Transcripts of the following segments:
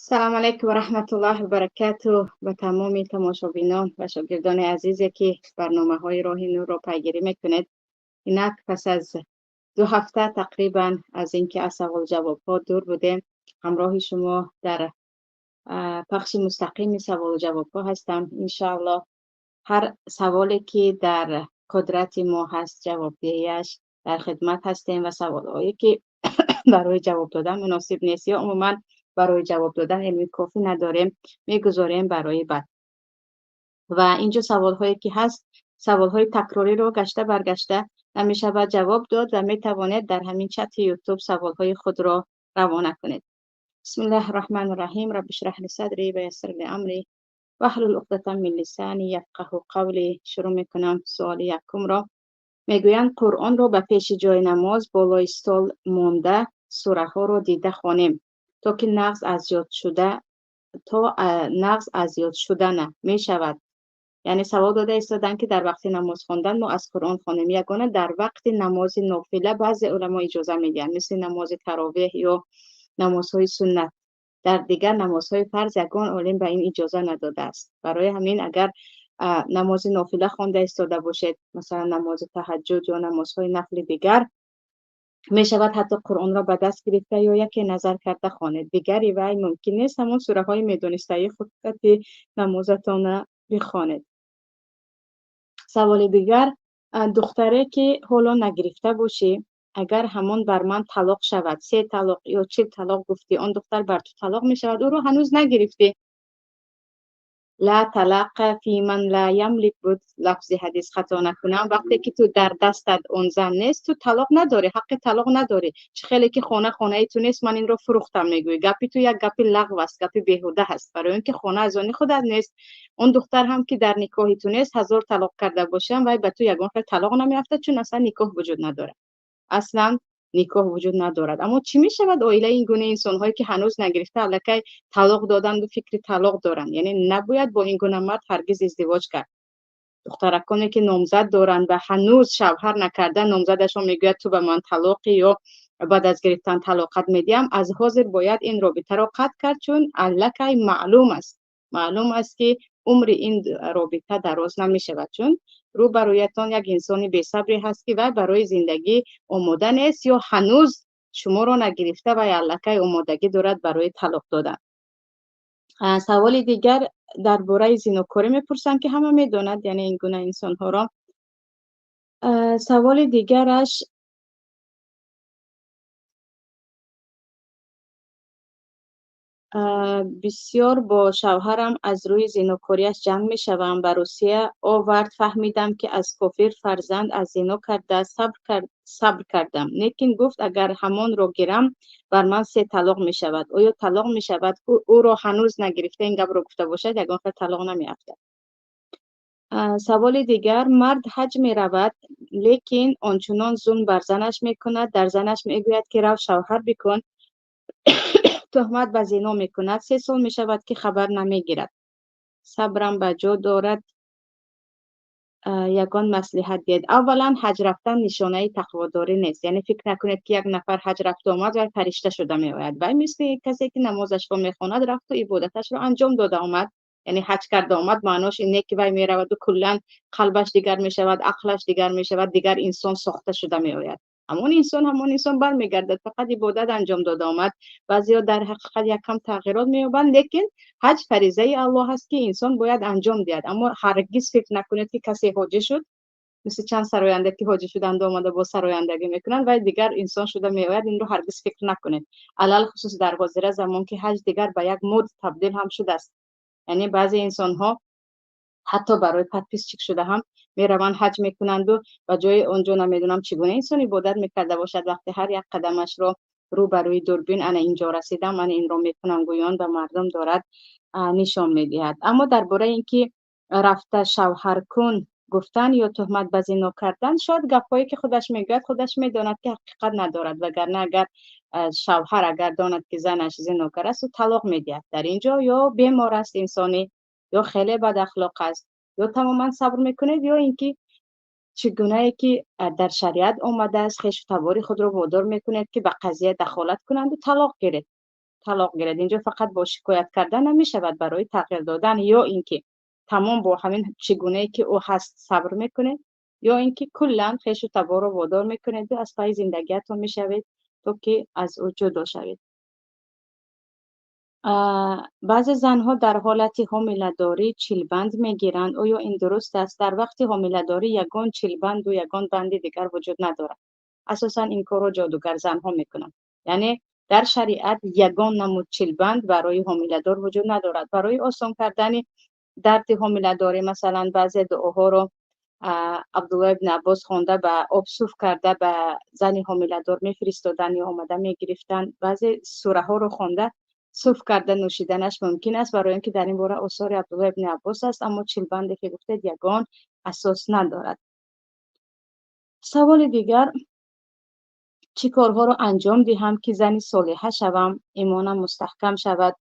Салом алайкум ва раҳматуллоҳи ва баракатуҳ ба тамоми тамошобинон ва шогирдони азизе, ки барномаҳои Роҳи Нурро пайгирӣ мекунед. Инак, пас аз 2 ҳафта тақрибан аз инки аз савол ҷавобҳо дур будем, ҳамроҳи шумо дар пахши мустақими саволу ҷавобҳо ҳастам. Иншоаллоҳ, ҳар саволе, ки дар қудрати мо ҳаст ҷавобдиҳияш, дар хидмат ҳастем ва саволҳое, ки барои ҷавоб додан муносиб нест ё умуман барои ҷавоб додан илми кофӣ надорем, мегузорем барои баъд. Ва инҷо саволҳое, ки ҳаст, саволҳои такрориро гашта баргашта намешавад ҷавоб дод ва метавонед дар ҳамин чати Ютуб саволҳои худро равона кунед. Бисмиллаҳи раҳмони раҳим. Рабби шраҳ ли садри ва яссир ли амри ваҳлул уқдатан мин лисани яфқаҳу қавли. Шурӯъ мекунам суоли якумро. Мегӯянд, Қуръонро ба пеши ҷои намоз болои стол монда, сураҳоро дида хонем, то ки нағз аз ёд шуда, то нағз аз ёд шудана мешавад. Яъне савол дода истоданд, ки дар вақти намоз хондан мо аз Қуръон хонем. Ягона дар вақти намози нофила баъзе уламо иҷоза медиҳанд, мисли намози таровеҳ ё намозҳои суннат. Дар дигар намозҳои фарз ягон олим ба ин иҷоза надодааст. Барои ҳамин, агар намози нофила хонда истода бошед, масалан, намози таҳаҷҷуд ё намозҳои нафли дигар, мешавад ҳатто Қуръонро ба даст гирифта ё яке назар карда хонед. Дигари вай мумкин нест, ҳамон сураҳои медонистаи худати намозатона бихонед. Саволи дигар: духтаре, ки ҳоло нагирифта бошӣ, агар ҳамон бар ман талоқ шавад, се талоқ ё 40 талоқ гуфтӣ, он духтар бар ту талоқ мешавад? Ӯро ҳанӯз нагирифтӣ. Ла талақа фи ман ла ямлик буд лафзи ҳадис, хато накунам. Вақте ки ту дар дастат он зан нест, ту талоқ надорӣ, ҳаққи талоқ надорӣ. Чӣ хеле ки хона хонаи ту нест, ман инро фурӯхтам мегӯӣ, гапи ту як гапи лағв аст, гапи беҳуда ҳаст, барои он ки хона аз они худат нест. Он духтар ҳам, ки дар никоҳи ту нест, ҳазор талоқ карда бошам, вай ба ту ягон хел талоқ намеафтад, чун аслан никоҳ вуҷуд надорад, аслан никоҳ вуҷуд надорад. Аммо чӣ мешавад оилаи ин гуна инсонҳое, ки ҳанӯз нагирифта, аллакай талоқ доданду фикри талоқ доранд? Яъне набояд бо ин гуна мард ҳаргиз издивоҷ кард. Духтараконе, ки номзад доранд ва ҳанӯз шавҳар накарда, номзадашон мегӯяд, ту ба ман талоқӣ ё баъд аз гирифтан талоқат медиҳам, аз ҳозир бояд ин робитаро қатъ кард, чун аллакай маълум аст, маълум аст, ки умри ин робита дароз намешавад, чун рӯбарӯятон як инсони бесабре ҳаст, ки вай барои зиндагӣ омода нест ё ҳанӯз шуморо нагирифта, вай аллакай омодагӣ дорад барои талоқ додан. Саволи дигар дар бораи зинокорӣ мепурсанд, ки ҳама медонад, яъне ин гуна инсонҳоро. Саволи дигараш: бисёр бо шавҳарам аз рӯи зинокориаш ҷанг мешавам. Ба Русия овард, фаҳмидам, ки аз кофир фарзанд аз зино карда. Сабр кардам, лекин гуфт, агар ҳамонро гирам, бар ман се талоқ мешавад. Оё талоқ мешавад? Ӯро ҳанӯз нагирифта ин гапро гуфта бошад, ягон хел талоқ намеафтад. Саволи дигар: мард ҳаҷ меравад, лекин ончунон зулм бар занаш мекунад, дар занаш мегӯяд, ки рав шавҳар бикун, тӯҳмат ба зино мекунад. 3 сол мешавад, ки хабар намегирад. Сабрам ба ҷо дорад, ягон маслиҳат диҳед. Аввалан, ҳаҷ рафтан нишонаи тақводорӣ нест. Яъне фикр накунед, ки як нафар ҳаҷ рафту омад, вай фаришта шуда меояд. Вай мисли касе, ки намозашро мехонад, рафту ибодаташро анҷом дода омад. Яъне ҳаҷ карда омад, маънош ин не, ки вай мераваду куллан қалбаш дигар мешавад, ақлаш дигар мешавад, дигар инсон сохта шуда меояд. Ҳамон инсон, ҳамон инсон бармегардад, фақат ибодат анҷом дода омад. Баъзеҳо дар ҳақиқат яккам тағйирот меёбанд, лекин ҳаҷ фаризаи Аллоҳ аст, ки инсон бояд анҷом диҳад. Аммо ҳаргиз фикр накунед, ки касе ҳоҷӣ шуд, мисли чанд сароянда, ки ҳоҷӣ шуданд, омада бо сарояндагӣ мекунанд, вай дигар инсон шуда меояд. Инро ҳаргиз фикр накунед, алалхусус дар ҳозира замон, ки ҳаҷ дигар ба як мод табдил ҳам шудааст. Яъне баъзе инсонҳо ҳатто барои подписчик шуда ҳам мераванд, ҳаҷ мекунанду ба ҷои он ҷо намедонам, чӣ гуна инсон ибодат мекарда бошад, вақте ҳар як қадамашро рӯ ба рӯи дурбин, ана инҷо расидам, ман инро мекунам гӯён, ба мардум дорад нишон медиҳад. Аммо дар бораи ин ки рафта шавҳар кун гуфтан ё тӯҳмат ба зино кардан, шояд гапҳое, ки худаш мегӯяд, худаш медонад, ки ҳақиқат надорад, вагарна агар шавҳар агар донад, ки занаш зинокар аст, ӯ талоқ медиҳад. Дар ин ҷо ё бемор аст инсонӣ, ё хеле бадахлоқ аст, ё тамоман сабр мекунед, ё ин ки чӣ гунае ки дар шариат омадааст, хешу табори худро водор мекунед, ки ба қазия дахолат кунанду талоқ гиред. талоқ гиред. Инҷо фақат бо шикоят кардан намешавад, барои тағйир додан ё инки тамом бо ҳамин чӣ гунае ки ӯ ҳаст сабр мекунед, ё инки куллан хешу таборро водор мекунед ва аз пайи зиндагиятон мешавед, то ки аз ӯ ҷудо шавед. Баъзе занҳо дар ҳолати ҳомиладорӣ чилбанд мегиранд. Оё ин дуруст аст? Дар вақти ҳомиладорӣ ягон чилбанду ягон банди дигар вуҷуд надорад. Асосан ин корро ҷодугар занҳо мекунанд. Яъне дар шариат ягон намуд чилбанд барои ҳомиладор вуҷуд надорад. Барои осон кардани дарди ҳомиладорӣ, масалан, баъзе дуоҳоро Абдулло ибн Аббос хонда, ба об суф карда ба зани ҳомиладор мефиристоданд ё омада мегирифтанд. Баъзе сураҳоро хонда, суф карда нӯшиданаш мумкин аст, барои ин ки дар ин бора осори Абдулло ибн Аббос аст, аммо чилбанде ки гуфтед, ягон асос надорад. Саволи дигар: чӣ корҳоро анҷом диҳам, ки зани солиҳа шавам, имонам мустаҳкам шавад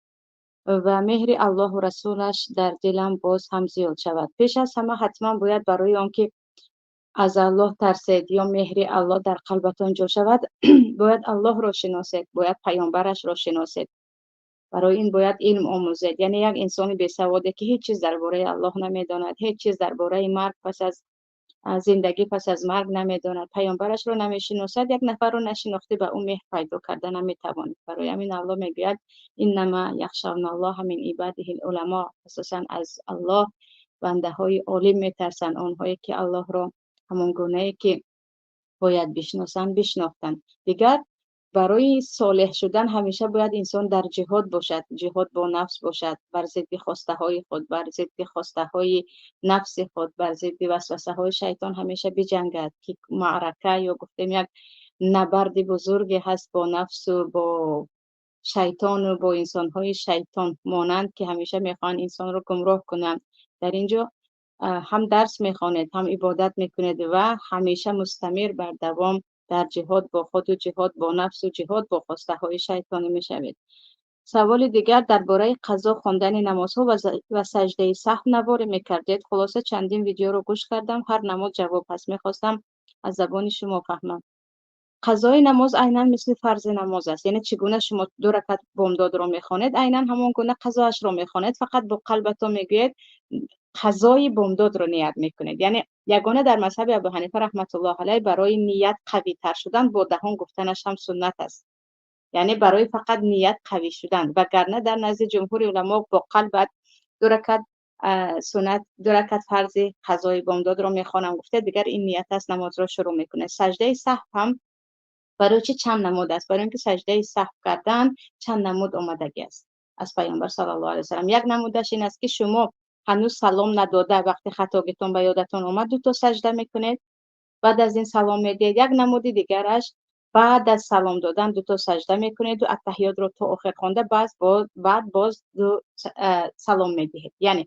ва меҳри Аллоҳу расулаш дар дилам боз ҳам зиёд шавад? Пеш аз ҳама, ҳатман бояд барои он ки аз Аллоҳ тарсед ё меҳри Аллоҳ дар қалбатон ҷо шавад, бояд Аллоҳро шиносед, бояд паёмбарашро шиносед. Барои ин бояд илм омӯзед. Яъне як инсони бесаводе, ки ҳеҷ чиз дар бораи Аллоҳ намедонад, ҳеҷ чиз дар бораи марг пас аз зиндагӣ пас аз марг намедонад, паёмбарашро намешиносад, як нафарро нашинохтӣ, ба ӯ меҳр пайдо карда наметавонед. Барои ҳамин Аллоҳ мегӯяд: «Иннама яхшавналлоҳа мин ибадиҳил уламо». Асосан аз Аллоҳ бандаҳои олим метарсанд, онҳое ки Аллоҳро ҳамон гунае ки бояд бишносанд, бишнохтанд. Дигар, барои солеҳ шудан ҳамеша бояд инсон дар ҷиҳод бошад, ҷиҳод бо нафс бошад, бар зидди хостаҳои худ, бар зидди хостаҳои нафси худ, бар зидди васвасаҳои шайтон ҳамеша биҷангад, ки маърака ё гуфтем як набарди бузурге ҳаст бо нафсу бо шайтону бо инсонҳои шайтон монанд, ки ҳамеша мехоҳанд инсонро гумроҳ кунанд. Дар ин ҷо ҳам дарс мехонед, ҳам ибодат мекунед ва ҳамеша мустамир, бар давом дар ҷиҳод бо худу ҷиҳод бо нафсу ҷиҳод бо хостаҳои шайтонӣ мешавед. Саволи дигар: дар бораи қазо хондани намозҳо ва саҷдаи саҳв наворе мекардед. Хулоса, чандин видеоро гӯш кардам, ҳар намуд ҷавоб ҳаст, мехостам аз забони шумо фаҳмам. Қазои намоз айнан мисли фарзи намоз аст. Яъне чӣ гуна шумо ду ракат бомдодро мехонед, айнан ҳамон гуна қазоашро мехонед, фақат бо қалбатон мегӯед, қазои бомдодро ният мекунед. Яъне ягона дар мазҳаби Абу Ҳанифа раҳматуллоҳ алайҳ барои ният қавитар шудан бо даҳон гуфтанаш ҳам суннат аст, яъне барои фақат ният қавӣ шудан. Вагарна дар назди ҷумҳури уламо бо қалбат ду ракат суннат, ду ракат фарзи қазои бомдодро мехонам гуфта, дигар ин ният аст, намозро шурӯъ мекунед. Саҷдаи саҳв ҳам барои чӣ чанд намуд аст? Барои ин ки саҷдаи саҳв кардан чанд намуд омадагӣ аст аз Паёмбар саллаллоҳу алайҳи васаллам. Як намудаш ин аст, ки шумо ҳанӯз салом надода, вақти хатогитон ба ёдатон омад, дуто саҷда мекунед, баъд аз ин салом медиҳед. Як намуди дигараш: баъд аз салом додан дуто саҷда мекунеду аттаҳиётро то охир хонда, баъд боз ду салом медиҳед. Яъне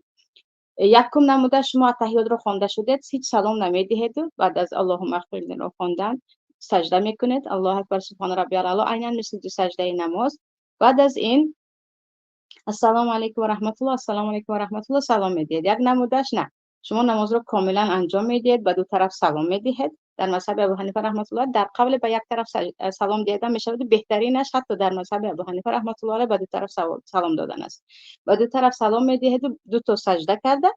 якум намуда: шумо аттаҳиётро хонда шудед, ҳеҷ салом намедиҳеду баъд аз «Аллоҳумма ғфирлиро хондан саҷда мекунед, «Аллоҳу акбар, субҳона раббиял аъло», айнан мисли ду саҷдаи намоз. Баъд аз ин «Ассалому алайкум ва раҳматуллоҳ, ассалому алайкум ва раҳматуллоҳ», салом медиҳед. Як намудаш на, шумо намозро комилан анҷом медиҳед, ба ду тараф салом медиҳед. Дар мазҳаби Абу Ҳанифа раҳматуллоҳ дар қавле ба як тараф салом диҳада мешавад. Беҳтаринаш ҳатто дар мазҳаби Абу Ҳанифа раҳматуллоҳ ба ду тараф салом додан аст. Ба ду тараф салом медиҳеду ду то саҷда карда,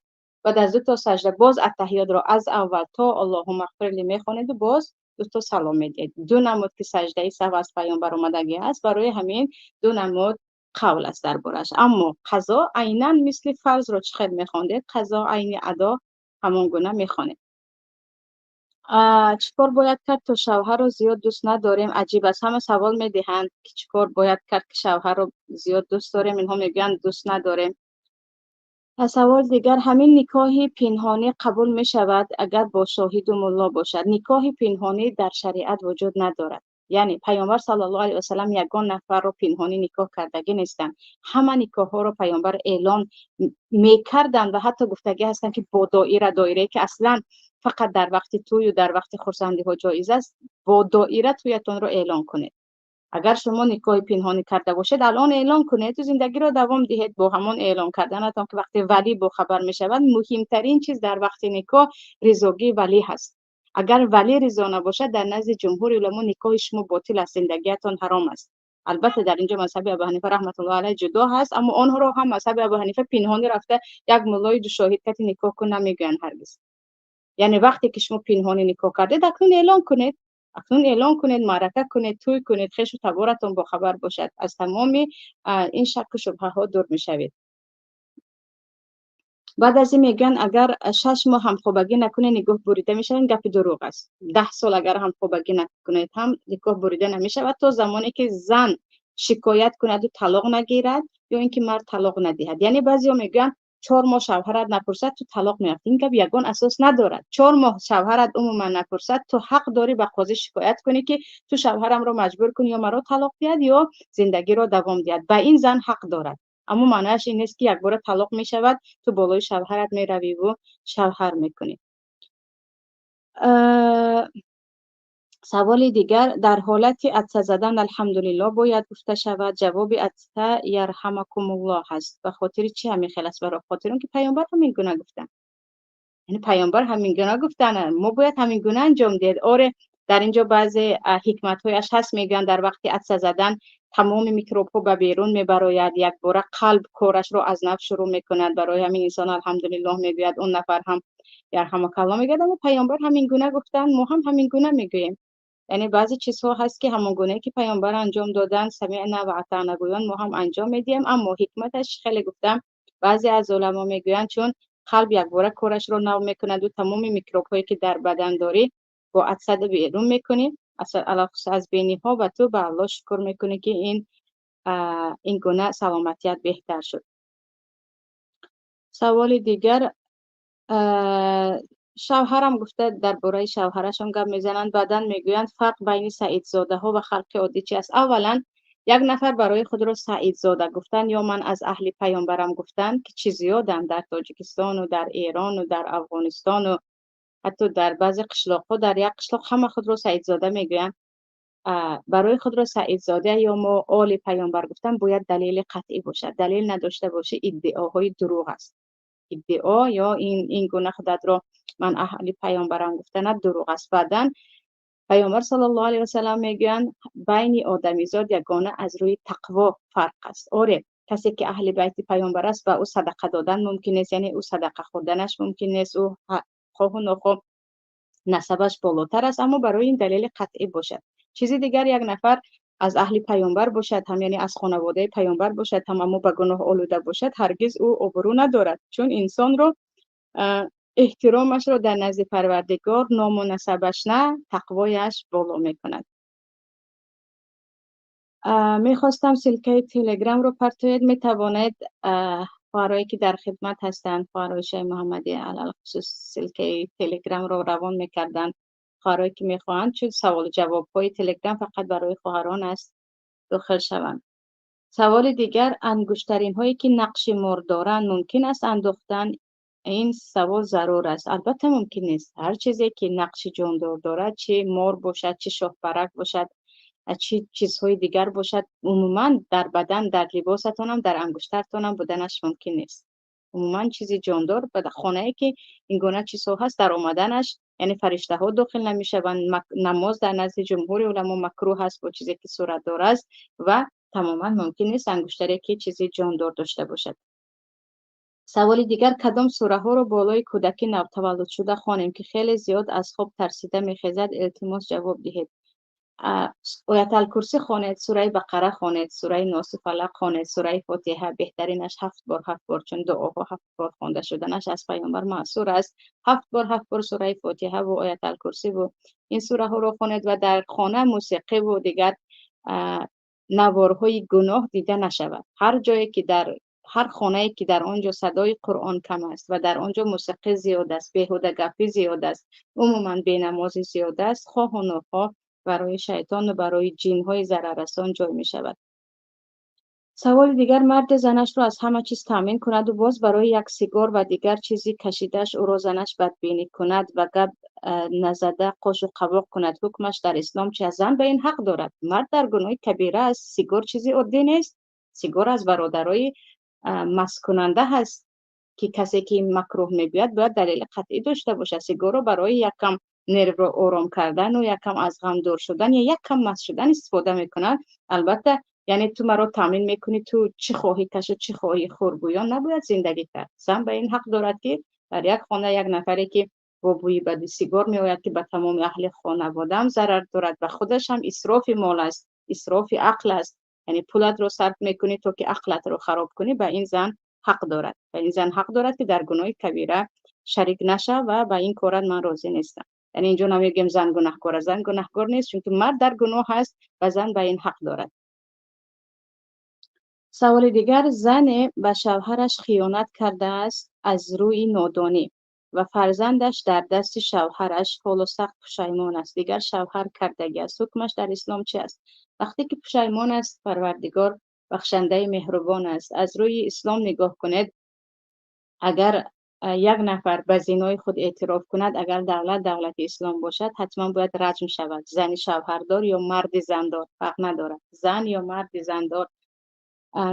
баъд аз ду то саҷда боз аттаҳиётро аз аввал то «Аллоҳумма ғфирли» мехонеду боз ду то салом медиҳед. Ду намуд ки саҷдаи саҳв аз Паёмбар омадагӣ аст, барои ҳамин ду намуд қавл аст дар бораш. Аммо қазо айнан мисли фарзро чӣ хел мехондед, қазо айни адо ҳамон гуна мехонед. Чӣ кор бояд кард, то шавҳарро зиёд дӯст надорем? Аҷиб аст, ҳама савол медиҳанд, ки чӣ кор бояд кард, ки шавҳарро зиёд дӯст дорем, инҳо мегӯянд, дӯст надорем. Савол дигар: ҳамин никоҳи пинҳонӣ қабул мешавад, агар бо шоҳиду мулло бошад? Никоҳи пинҳонӣ дар шариат вуҷуд надорад. Яъне Паёмбар саллаллоҳу алайҳи васаллам ягон нафарро пинҳонӣ никоҳ кардагӣ нестанд. Ҳама никоҳҳоро Паёмбар эълон мекарданд ва ҳатто гуфтагӣ ҳастанд, ки бо доира, доирае ки аслан фақат дар вақти тӯю дар вақти хурсандиҳо ҷоиз аст, бо доира тӯятонро эълон кунед. Агар шумо никоҳи пинҳонӣ карда бошед, алон эълон кунед, зиндагиро давом диҳед бо ҳамон эълон карданатон, ки вақте валӣ бохабар мешавад. Муҳимтарин чиз дар вақти никоҳ ризогии валӣ ҳаст. Агар валӣ ризо набошад, дар назди ҷумҳури уламо никоҳи шумо ботил аст, зиндагиятон ҳаром аст. Албатта, дар инҷо мазҳаби Абу Ҳанифа раҳматуллоҳи алайҳ ҷудо ҳаст, аммо онҳоро ҳам мазҳаби Абу Ҳанифа пинҳонӣ рафта як муллои душоҳид кати никоҳ кун намегӯянд ҳаргиз. Яъне вақте ки шумо пинҳонӣ никоҳ кардед, акнун эълон кунед, акнун эълон кунед, маърака кунед, тӯй кунед, хешу таборатон бохабар бошад, аз тамоми ин шакку шубҳаҳо дур мешавед. Баъд аз ин мегӯянд, агар 6 моҳ ҳамхобагӣ накунед, никоҳ бурида мешавад. Ин гапи дурӯғ аст. 10 сол агар ҳамхобагӣ накунед ҳам, никоҳ бурида намешавад, то замоне ки зан шикоят кунаду талоқ нагирад ё ин ки мард талоқ надиҳад. Яъне баъзеҳо мегӯянд, 4 моҳ шавҳарат напурсад, ту талоқ меёфт. Ин гап ягон асос надорад. 4 моҳ шавҳарат умуман напурсад, ту ҳақ дорӣ ба қозӣ шикоят кунӣ, ки ту шавҳарамро маҷбур кунӣ, ё маро талоқ диҳад, ё зиндагиро давом диҳад. Ба ин зан ҳақ дорад, аммо маънояш ин нест, ки якбора талоқ мешавад, ту болои шавҳарат меравиву шавҳар мекунӣ. Саволи дигар: дар ҳолати атса задан алҳамдулиллоҳ бояд гуфта шавад? Ҷавоби атса ярҳамакумуллоҳ ҳаст. Ба хотири чӣ ҳамин хел аст? Барои хотири он ки паёмбар ҳамин гуна гуфтанд, яъне паёмбар ҳамин гуна гуфтанд, мо бояд ҳамин гуна анҷом диҳед. Оре, дар инҷо баъзе ҳикматҳояш ҳаст. Мегӯянд, дар вақти атса задан тамоми микробҳо ба берун мебарояд, якбора қалб корашро аз нав шурӯъ мекунад. Барои ҳамин инсон алҳамдулиллоҳ мегӯяд, он нафар ҳам ярҳамакаллоҳ мегӯяд. Аммо паёмбар ҳамин гуна гуфтанд, мо ҳам ҳамин гуна мегӯем. Яъне баъзе чизҳо ҳаст, ки ҳамон гунае ки паёмбар анҷом доданд, самиъна ва атаъна гӯён мо ҳам анҷом медиҳем. Аммо ҳикматаш хеле гуфтам, баъзе аз уламо мегӯянд, чун қалб якбора корашро нав мекунаду тамоми микробҳое ки дар бадан дорӣ, бо атсада берун мекунӣ, алалхусус аз бениҳо, ва ту ба Аллоҳ шукр мекунӣ, ки ин гуна саломатият беҳтар шуд. Саволи дигар: шавҳарам гуфта, дар бораи шавҳарашон гап мезананд. Баъдан мегӯянд, фарқ байни саидзодаҳо ва халқи оддӣ чи аст? Аввалан, як нафар барои худро саидзода гуфтан ё ман аз аҳли паёмбарам гуфтан, ки чӣ зиёданд дар Тоҷикистону дар Эрону дар Афғонистону ҳатто дар баъзе қишлоқҳо, дар як қишлоқ ҳама худро саидзода мегӯянд. Барои худро саидзода ё мо оли паёмбар гуфтан бояд далели қатъӣ бошад. Далел надошта бошӣ, иддаоҳои дурӯғ аст. Иддао ё ин гуна худатро ман аҳли паёмбарам гуфтанат дурӯғ аст. Баъдан паёмбар саллаллоҳу алайҳи васалам мегӯянд, байни одамизод ягона аз рӯи тақво фарқ аст. Оре, касе ки аҳли байти паёмбар аст, ба ӯ садақа додан мумкин нест, яъне ӯ садақа хӯрданаш мумкин нест, ӯ хоҳу нохоҳ насабаш болотар аст, аммо барои ин далели қатъӣ бошад. Чизи дигар, як нафар аз аҳли паёмбар бошад ҳам, яъне аз хонаводаи паёмбар бошад ҳам, аммо ба гуноҳ олуда бошад, ҳаргиз ӯ обрӯ надорад, чун инсонро эҳтиромашро дар назди Парвардигор ному насабаш на, тақвояш боло мекунад. Мехостам ссылкаи Телеграмро партоед. Метавонед, хоҳарое ки дар хидмат ҳастанд, хоҳарои Шайх Муҳаммадӣ алалхусус ссылкаи Телеграмро равон мекарданд. Хоҳарое ки мехоҳанд, чун саволу ҷавобҳои Телеграм фақат барои хоҳарон аст, дохил шаванд. Саволи дигар: ангуштаринҳое ки нақши мор доранд, мумкин аст андохтан? Ин савол зарур аст. Албатта, мумкин нест. Ҳар чизе ки нақши ҷондор дорад, чӣ мор бошад, чӣ шоҳпарак бошад, чӣ чизҳои дигар бошад, умуман дар бадан, дар либосатонам, дар ангуштартонам буданаш мумкин нест. Умуман чизи ҷондор ба хонае ки ин гуна чизҳо ҳаст, дар омаданаш, яъне фариштаҳо дохил намешаванд. Намоз дар назди ҷумҳури уламо макрӯҳ аст бо чизе ки суратдор аст ва тамоман мумкин нест ангуштаре ки чизи ҷондор дошта бошад. Саволи дигар: кадом сураҳоро болои кӯдаки навтаваллудшуда хонем, ки хеле зиёд аз хоб тарсида мехезад? Илтимос, ҷавоб диҳед. Ояталкурсӣ хонед, сураи Бақара хонед, сураи Носу Фалақ хонед, сураи Фотиҳа, беҳтаринаш ҳафт бор, ҳафт бор, чун дуоҳо ҳафт бор хонда шуданаш аз паёмбар маъсур аст. Ҳафт бор, ҳафт бор сураи Фотиҳаву Ояталкурсиву ин сураҳоро хонед ва дар хона мусиқиву дигар наворҳои гуноҳ дида нашавад. Ҳар ҷое ки, дар ҳар хонае ки дар он ҷо садои Қуръон кам аст ва дар он ҷо мусиқӣ зиёд аст, беҳудагапӣ зиёд аст, умуман бенамозӣ зиёд аст, хоҳу нохоҳ барои шайтону барои ҷинҳои зараррасон ҷой мешавад. Саволи дигар: марде занашро аз ҳама чиз таъмин кунаду боз барои як сигор ва дигар чизи кашидааш ӯро занаш бадбинӣ кунад ва гап назада қошу қавоқ кунад, ҳукмаш дар ислом чи аст? Зан ба ин ҳақ дорад. Мард дар гуноҳи кабира аст. Сигор чизи оддӣ нест. Сигор аз бародарои масткунанда ҳаст, ки касе ки макрӯҳ мегӯяд, бояд далели қатъӣ дошта бошад. Сигорро барои якам нервро ором кардану якам аз ғам дур шудан ё якам маст шудан истифода мекунад. Албатта. Яъне ту маро таъмин мекунӣ, ту чӣ хоҳӣ кашу, чӣ хоҳӣ хӯр, гӯён набояд зиндагӣ кард. Зан ба ин ҳақ дорад, ки дар як хона як нафаре, ки бо бӯи бади сигор меояд, ки ба тамоми аҳли хонаводаам зарар дорад ва худаш ҳам исрофи мол аст, исрофи ақл аст, яъне пулатро сарф мекунӣ, то ки ақлатро хароб кунӣ. Ба ин зан ҳақ дорад ва ин зан ҳақ дорад, ки дар гуноҳи кабира шарик наша ва ба ин корат ман розӣ нестам. Яъне инҷо намегӯем, зан гунаҳкор аст. Зан гунаҳкор нест, чунки мард дар гуноҳ аст ва зан ба ин ҳақ дорад. Саволи дигар: зане ба шавҳараш хиёнат кардааст аз рӯи нодонӣ ва фарзандаш дар дасти шавҳараш, ҳоло сахт пушаймон аст, дигар шавҳар кардагӣ аст. Ҳукмаш дар ислом чи аст? Вақте ки пушаймон аст, Парвардигор бахшандаи меҳрубон аст. Аз рӯи ислом нигоҳ кунед, агар як нафар ба зинои худ эътироф кунад, агар давлат давлати ислом бошад, ҳатман бояд раҷм шавад. Зани шавҳардор ё марди зандор, фарқ надорад, зан ё марди зандор,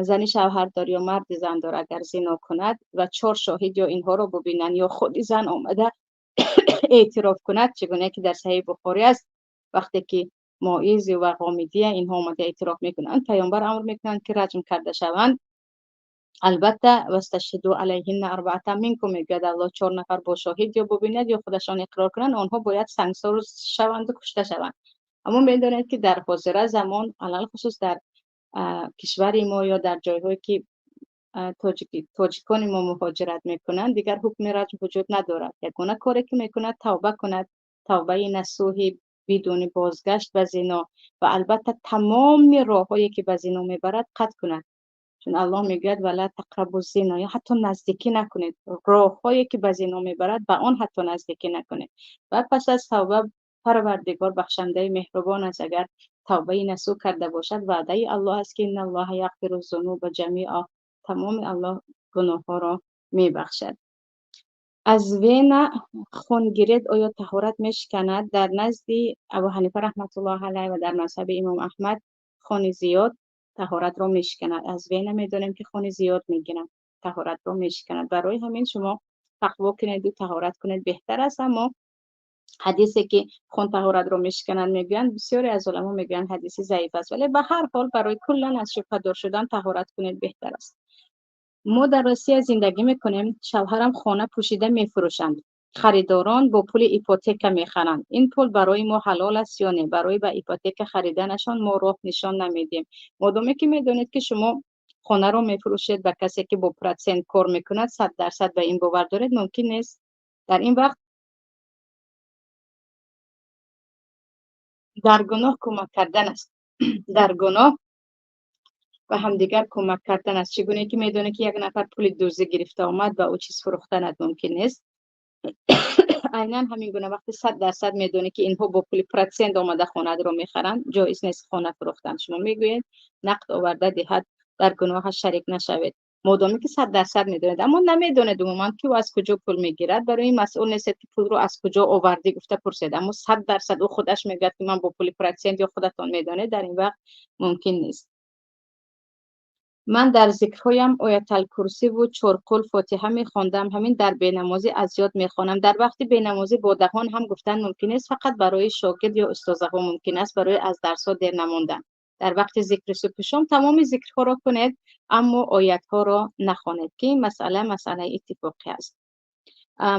зани шавҳардор ё марди зандор агар зино кунад ва чор шоҳид ё инҳоро бубинанд ё худи зан омада эътироф кунад, чӣ гуна ки дар Саҳеҳи Бухорӣ аст, вақте ки Моиз ва Ғомидия инҳо омада эътироф мекунанд, паёмбар амр мекунанд, ки раҷм карда шаванд. Албатта, васташҳиду алайҳинна арбаатан минкум, мегӯяд Аллоҳ, чор нафар бо шоҳид ё бубинад ё худашон иқрор кунанд, онҳо бояд сангсор шаванду кушта шаванд. Аммо медонед, ки дар ҳозира замон, алалхусус дар кишвари мо ё дар ҷойҳое ки тоҷикони мо муҳоҷират мекунанд, дигар ҳукми раҷм вуҷуд надорад. Ягона коре ки мекунад, тавба кунад, тавбаи насӯҳи бидуни бозгашт ба зино ва албатта тамоми роҳҳое ки ба зино мебарад, қатъ кунад, чун Аллоҳ мегӯяд: вала тақрабу зино, ё ҳатто наздикӣ накунед. Роҳҳое ки ба зино мебарад, ба он ҳатто наздикӣ накунед. Ва пас аз тавба, Парвардигор бахшандаи меҳрубон аст. Агар тавбаи насӯҳ карда бошад, ваъдаи Аллоҳ аст, ки инналлоҳа яғфиру зунуба ҷамиа, тамоми Аллоҳ гуноҳҳоро мебахшад. Аз вена хун гиред, оё таҳорат мешиканад? Дар назди Абу Ҳанифа раҳматуллоҳ алайҳ ва дар мазҳаби имом Аҳмад хуни зиёд таҳоратро мешиканад. Аз вена медонем, ки хуни зиёд мегиранд, таҳоратро мешиканад. Барои ҳамин шумо тақво кунеду таҳорат кунед, беҳтар аст. Аммо ҳадисе ки хун таҳоратро мешиканад мегӯянд, бисёре аз уламо мегӯянд, ҳадиси заиф аст, вале ба ҳар ҳол барои куллан аз шубҳадор шудан таҳорат кунед, беҳтар аст. Мо дар Россия зиндагӣ мекунем. Шавҳарам хона пӯшида мефурӯшанд, харидорон бо пули ипотека мехаранд. Ин пул барои мо ҳалол аст ё не? Барои ба ипотека хариданашон мо роҳ нишон намедиҳем. Модоме ки медонед, ки шумо хонаро мефурӯшед ба касе, ки бо процент кор мекунад, 100% ба ин бовар доред, мумкин нест. Дар ин вақт дар гуноҳ кӯмак кардан аст, дар гуноҳ ба ҳамдигар кӯмак кардан аст. Чӣ гуна ки медонед, ки як нафар пули дуздӣ гирифта омад, ба ӯ чиз фурӯхтанат мумкин нест, айнан ҳамин гуна вақти 100% медонӣ, ки инҳо бо пули процент омада хонаатро мехаранд, ҷоиз нест хона фурӯхтан. Шумо мегӯед, нақд оварда диҳад, дар гуноҳаш шарик нашавед, модоме ки 100% медонед. Аммо намедонед умуман, ки ӯ аз куҷо пул мегирад, барои ин масъул нестед, ки пулро аз куҷо овардӣ гуфта пурсед. Аммо 100% ӯ худаш мегӯяд, ки ман бо пули процент ё худатон медонед, дар ин вақт мумкин нест. Ман дар зикрҳоям Ояталкурсиву чорқул Фотиҳа мехондам, ҳамин дар бенамозӣ аз ёд мехонам. Дар вақти бенамозӣ бо даҳон ҳам гуфтан мумкин нест, фақат барои шогирд ё устозаҳо мумкин аст, барои аз дарсҳо дер намондан. Дар вақти зикри субҳу шом тамоми зикрҳоро кунед, аммо оятҳоро нахонед, ки ин масъала масъалаи иттифоқӣ аст.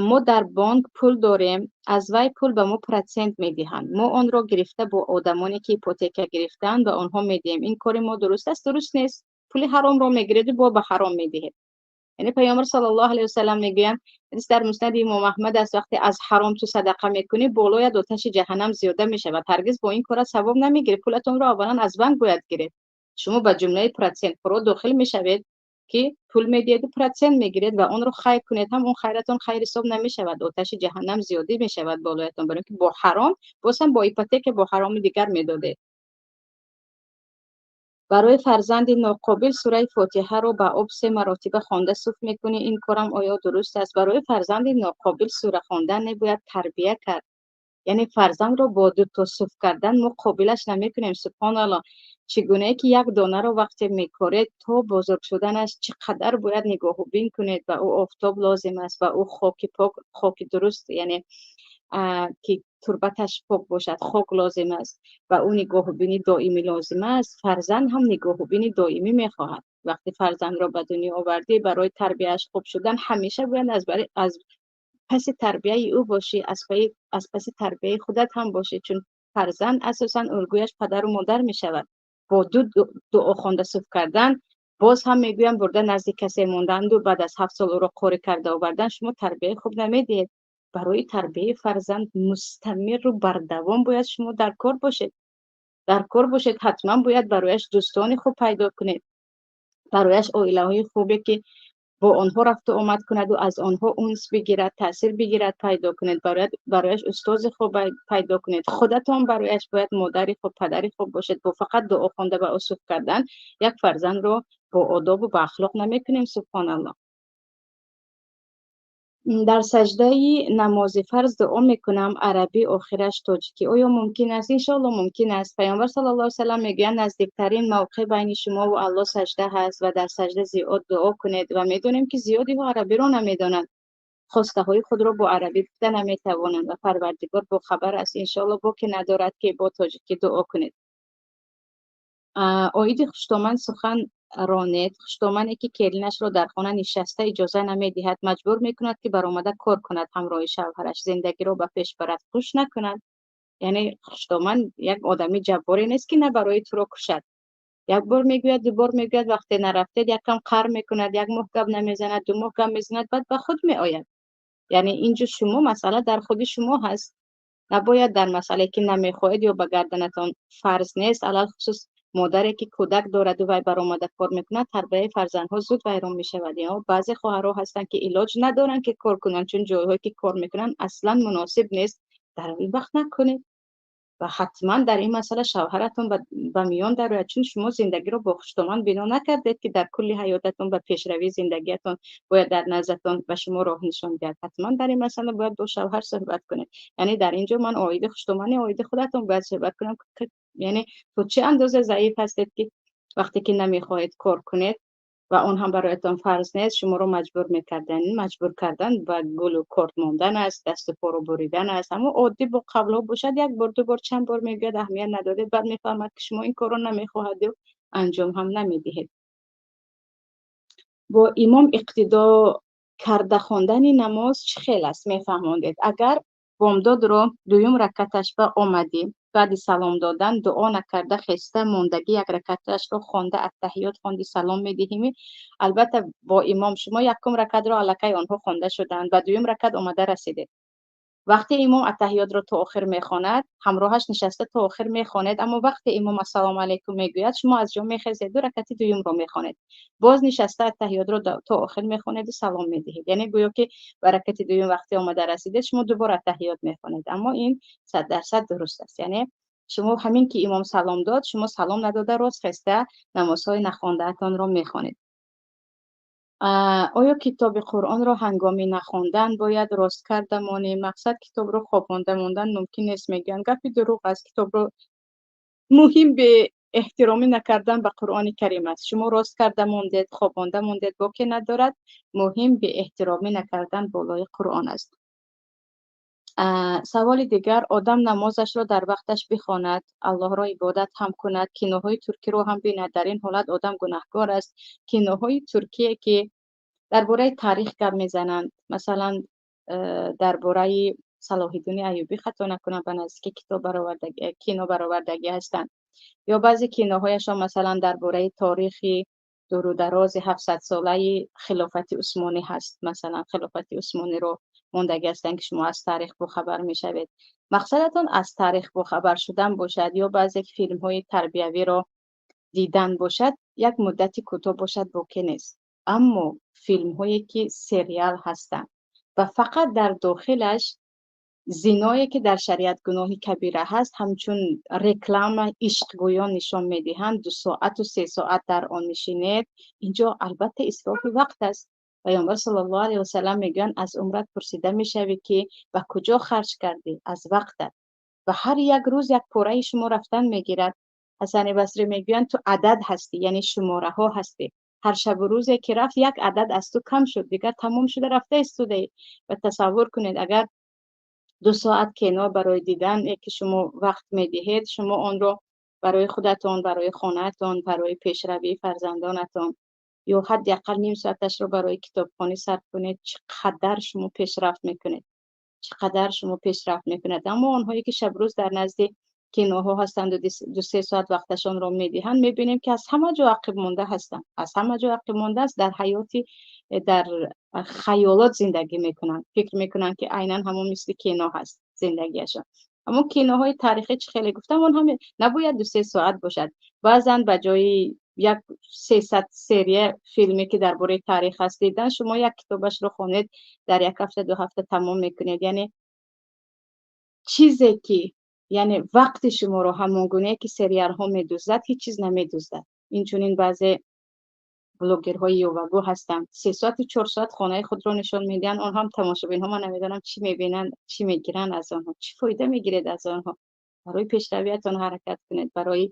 Мо дар бонк пул дорем, аз вай пул ба мо процент медиҳанд. Мо онро гирифта бо одамоне ки ипотека гирифтаанд, ба онҳо медиҳем. Ин кори мо дуруст аст? Дуруст нест. Пули ҳаромро мегиреду бо ба ҳаром медиҳед. Яъне паёмбар саллаллоҳу алайҳи васаллам мегӯянд, ҳадис дар Муснади имом Аҳмад аст: вақте аз ҳаром ту садақа мекунӣ, болоят оташи ҷаҳаннам зиёда мешавад. Ҳаргиз бо ин кора савоб намегирӣ. Пулатонро аввалан аз банк бояд гиред. Шумо ба ҷумлаи процентҳоро дохил мешавед, ки пул медиҳеду процент мегиред ва онро хайр кунед ҳам, он хайратон хайр ҳисоб намешавад, оташи ҷаҳаннам зиёдӣ мешавад болоятон, барои ки бо ҳаром, боз ҳам бо ипотека, бо ҳароми дигар медодед. Барои фарзанди ноқобил сураи Фотиҳаро ба об се маротиба хонда суф мекунӣ, ин корам оё дуруст аст? Барои фарзанди ноқобил сура хондан небояд, тарбия кард. Яъне фарзандро бо дуто суф кардан мо қобилаш намекунем. Субҳоналлоҳ, чӣ гунае ки як донаро вақте мекоред, то бузург шуданаш чӣ қадар бояд нигоҳубин кунед. Ба ӯ офтоб лозим аст, ба ӯ хоки пок, хоки дуруст, яъне ки турбаташ пок бошад, хок лозим аст ва ӯ нигоҳубини доимӣ лозим аст, фарзанд ҳам нигоҳубини доимӣ мехоҳад. Вақте фарзандро ба дунё овардӣ, барои тарбияаш хуб шудан ҳамеша бояд аз паси тарбияи ӯ бошӣ, аз паси тарбияи худат ҳам бошӣ, чун фарзанд асосан улгӯяш падару модар мешавад. Бо ду дуо хонда суф кардан, боз ҳам мегӯям, бурда назди касе монданду баъд аз 7 сол ӯро қорӣ карда овардан, шумо тарбияи хуб намедиҳед. Барои тарбияи фарзанд мустамирру бардавом бояд шумо дар кор бошед. Дар кор бошед, ҳатман бояд барояш дӯстони хуб пайдо кунед, барояш оилаҳои хубе ки бо онҳо рафту омад кунаду аз онҳо унс бигирад, таъсир бигирад, пайдо кунед, барояш устози хуб пайдо кунед. Худатон барояш бояд модари хуб, падари хуб бошед. Бо фақат дуо хонда ва усуф кардан як фарзандро бо одобу ба ахлоқ намекунем, субҳоналлоҳ. Дар саҷдаи намози фарз дуо мекунам, арабӣ, охираш тоҷикӣ. Оё мумкин аст? Иншоалло, мумкин аст. Паёмбар саллаллоҳу алайҳи васаллам мегӯянд: наздиктарин мавқеъ байни шумо ва Аллоҳ саҷда ҳаст ва дар саҷда зиёд дуо кунед. Ва медонем, ки зиёдиҳо арабиро намедонанд, хостаҳои худро бо арабӣ гуфта наметавонанд ва Парвардигор бохабар аст. Иншоалло, боке надорад, ки бо тоҷикӣ дуо кунед. Оиди хуштоман сухан ронед. Хуштомане ки келинашро дар хона нишаста иҷоза намедиҳад, маҷбур мекунад, ки баромада кор кунад, ҳамроҳи шавҳараш зиндагиро ба пеш барад, хуш накунад. Яъне хуштоман як одами ҷабборе нест, ки на барои туро кушад. Як бор мегӯяд, ду бор мегӯяд, вақте нарафтед, якам қар мекунад, як моҳ гап намезанад, 2 моҳ гап мезанад, баъд ба худ меояд. Яъне инҷо шумо масъала дар худи шумо ҳаст. Набояд дар масъалае ки намехоҳед ё ба гарданатон фарз нест, алалхусус модаре ки кӯдак дораду вай баромада кор мекунад, тарбияи фарзандҳо зуд вайрон мешавад. Ё баъзе хоҳарҳо ҳастанд, ки илоҷ надоранд, ки кор кунанд, чун ҷойҳое ки кор мекунанд, аслан муносиб нест. Дар ин вақт накунед ва ҳатман дар ин масъала шавҳаратон ба миён дарояд, чун шумо зиндагиро бо хуштоман бино накардед, ки дар кулли ҳаётатон ба пешравии зиндагиятон бояд дар наздатон ба шумо роҳ нишон диҳад. Ҳатман дар ин масъала бояд бо шавҳар суҳбат кунед. Яъне дар ин ҷо ман оиди хуштомани оиди худатон бояд суҳбат кунам, яъне то чӣ андоза заиф ҳастед, ки вақте ки намехоҳед кор кунед ва он ҳам бароятон фарз нест, шуморо маҷбур мекардан. Маҷбур кардан ба гулу корд мондан аст, дасту поро буридан аст. Аммо оддӣ бо қавлҳо бошад, як бор, ду бор, чанд бор мегӯяд, аҳамият надодед, баъд мефаҳмад, ки шумо ин корро намехоҳаду анҷом ҳам намедиҳед. Бо имом иқтидо карда хондани намоз чӣ хел аст, мефаҳмондед? Агар бомдодро дуюм ракаташ ба омадӣ, баъди салом додан дуо накарда хеста мондагӣ як ракаташро хонда, аттаҳиёт хонди, салом медиҳими, албатта бо имом шумо якум ракатро аллакай онҳо хонда шуданд, ба дуюм ракат омада расидед. Вақте имом аттаҳиётро то охир мехонад, ҳамроҳаш нишаста то охир мехонед, аммо вақте имом ассалому алайкум мегӯяд, шумо аз ҷо мехезед, ду ракати дуюмро мехонед, боз нишаста аттаҳиётро то охир мехонеду салом медиҳед. Яъне гӯё ки ба ракати дуюм вақте омада расидед, шумо дубор аттаҳиёт мехонед, аммо ин 100% дуруст аст. Яъне шумо ҳамин ки имом салом дод, шумо салом надода рост хеста намозҳои нахондаатонро мехонед. Оё китоби Қуръонро ҳангоми нахондан бояд рост карда монем? Мақсад, китобро хобонда мондан мумкин нест, мегӯянд. Гапи дурӯғ аст. Китобро муҳим беэҳтиромӣ накардан ба Қуръони Карим аст. Шумо рост карда мондед, хобонда мондед, боке надорад, муҳим беэҳтиромӣ накардан болои Қуръон аст. Саволи дигар: одам намозашро дар вақташ бихонад, Аллоҳро ибодат ҳам кунад, киноҳои туркиро ҳам бинад, дар ин ҳолат одам гунаҳкор аст? Киноҳои туркие ки дар бораи таърих гап мезананд, масалан, дар бораи Салоҳиддини Аюбӣ, хато накунам, ба наздики китоб кино баровардагӣ ҳастанд, ё баъзе киноҳояшон, масалан, дар бораи торихи дуру дарози 700-солаи хилофати Усмонӣ ҳаст, масалан, хилофати Усмониро мондагӣ ҳастанд, ки шумо аз таърих бохабар мешавед. Мақсадатон аз таърих бохабар шудан бошад ё баъзе филмҳои тарбиявиро дидан бошад, як муддати кӯтоҳ бошад, боке нест. Аммо филмҳое ки сериал ҳастанд ва фақат дар дохилаш зиное, ки дар шариат гуноҳи кабира ҳаст, ҳамчун реклама ишқгӯён нишон медиҳанд, 2 соату 3 соат дар он мешинед, инҷо албатта исрофи вақт аст. Паёмбар саллаллоҳу алайҳи васаллам мегӯянд: аз умрат пурсида мешавӣ, ки ба куҷо харҷ кардӣ аз вақтат, ва ҳар як рӯз як пораи шумо рафтан мегирад. Ҳасани Басрӣ мегӯянд: ту адад ҳастӣ, яъне шумораҳо ҳастӣ. Ҳар шабу рӯзе ки рафт, як адад аз ту кам шуд, дигар тамом шуда рафта истодаӣ. Ва тасаввур кунед, агар 2 соат кино барои дидан, ки шумо вақт медиҳед, шумо онро барои худатон, барои хонаатон, барои пешравии фарзандонатон ё ҳадди ақал ним соаташро барои китобхонӣ сарф кунед, чӣ қадар шумо пешрафт мекунед, чӣ қадар шумо пешрафт мекунед. Аммо онҳое ки шабрӯз дар назди киноҳо ҳастанд, 2-3 соат вақташонро медиҳанд, мебинем, ки аз ҳама ҷо ақиб монда ҳастанд, аз ҳама ҷо ақиб монда аст. Дар ҳаёти дар хаёлот зиндагӣ мекунанд, фикр мекунанд, ки айнан ҳамон мисли кино ҳаст зиндагиашон. Аммо киноҳои таърихӣ, чӣ хеле гуфтам, он ҳам набояд 2-3 соат бошад. Баъзан ба ҷои як 300 серия филме, ки дар бораи таърих аст, дидан, шумо як китобашро хонед, дар як ҳафта, 2 ҳафта тамом мекунед. Яъне чизе ки, яъне вақти шуморо ҳамон гуне ки сериалҳо медуздад, ҳеҷ чиз намедуздад. Инчунин баъзе блогерҳои ёвагӯ ҳастанд, 3 соату 4 соат хонаи худро нишон медиҳанд. Он ҳам тамошобинҳо, ман намедонам, чӣ мебинанд, чӣ мегиранд аз онҳо, чӣ фоида мегиред аз онҳо. Барои пешравиятон ҳаракат кунед, барои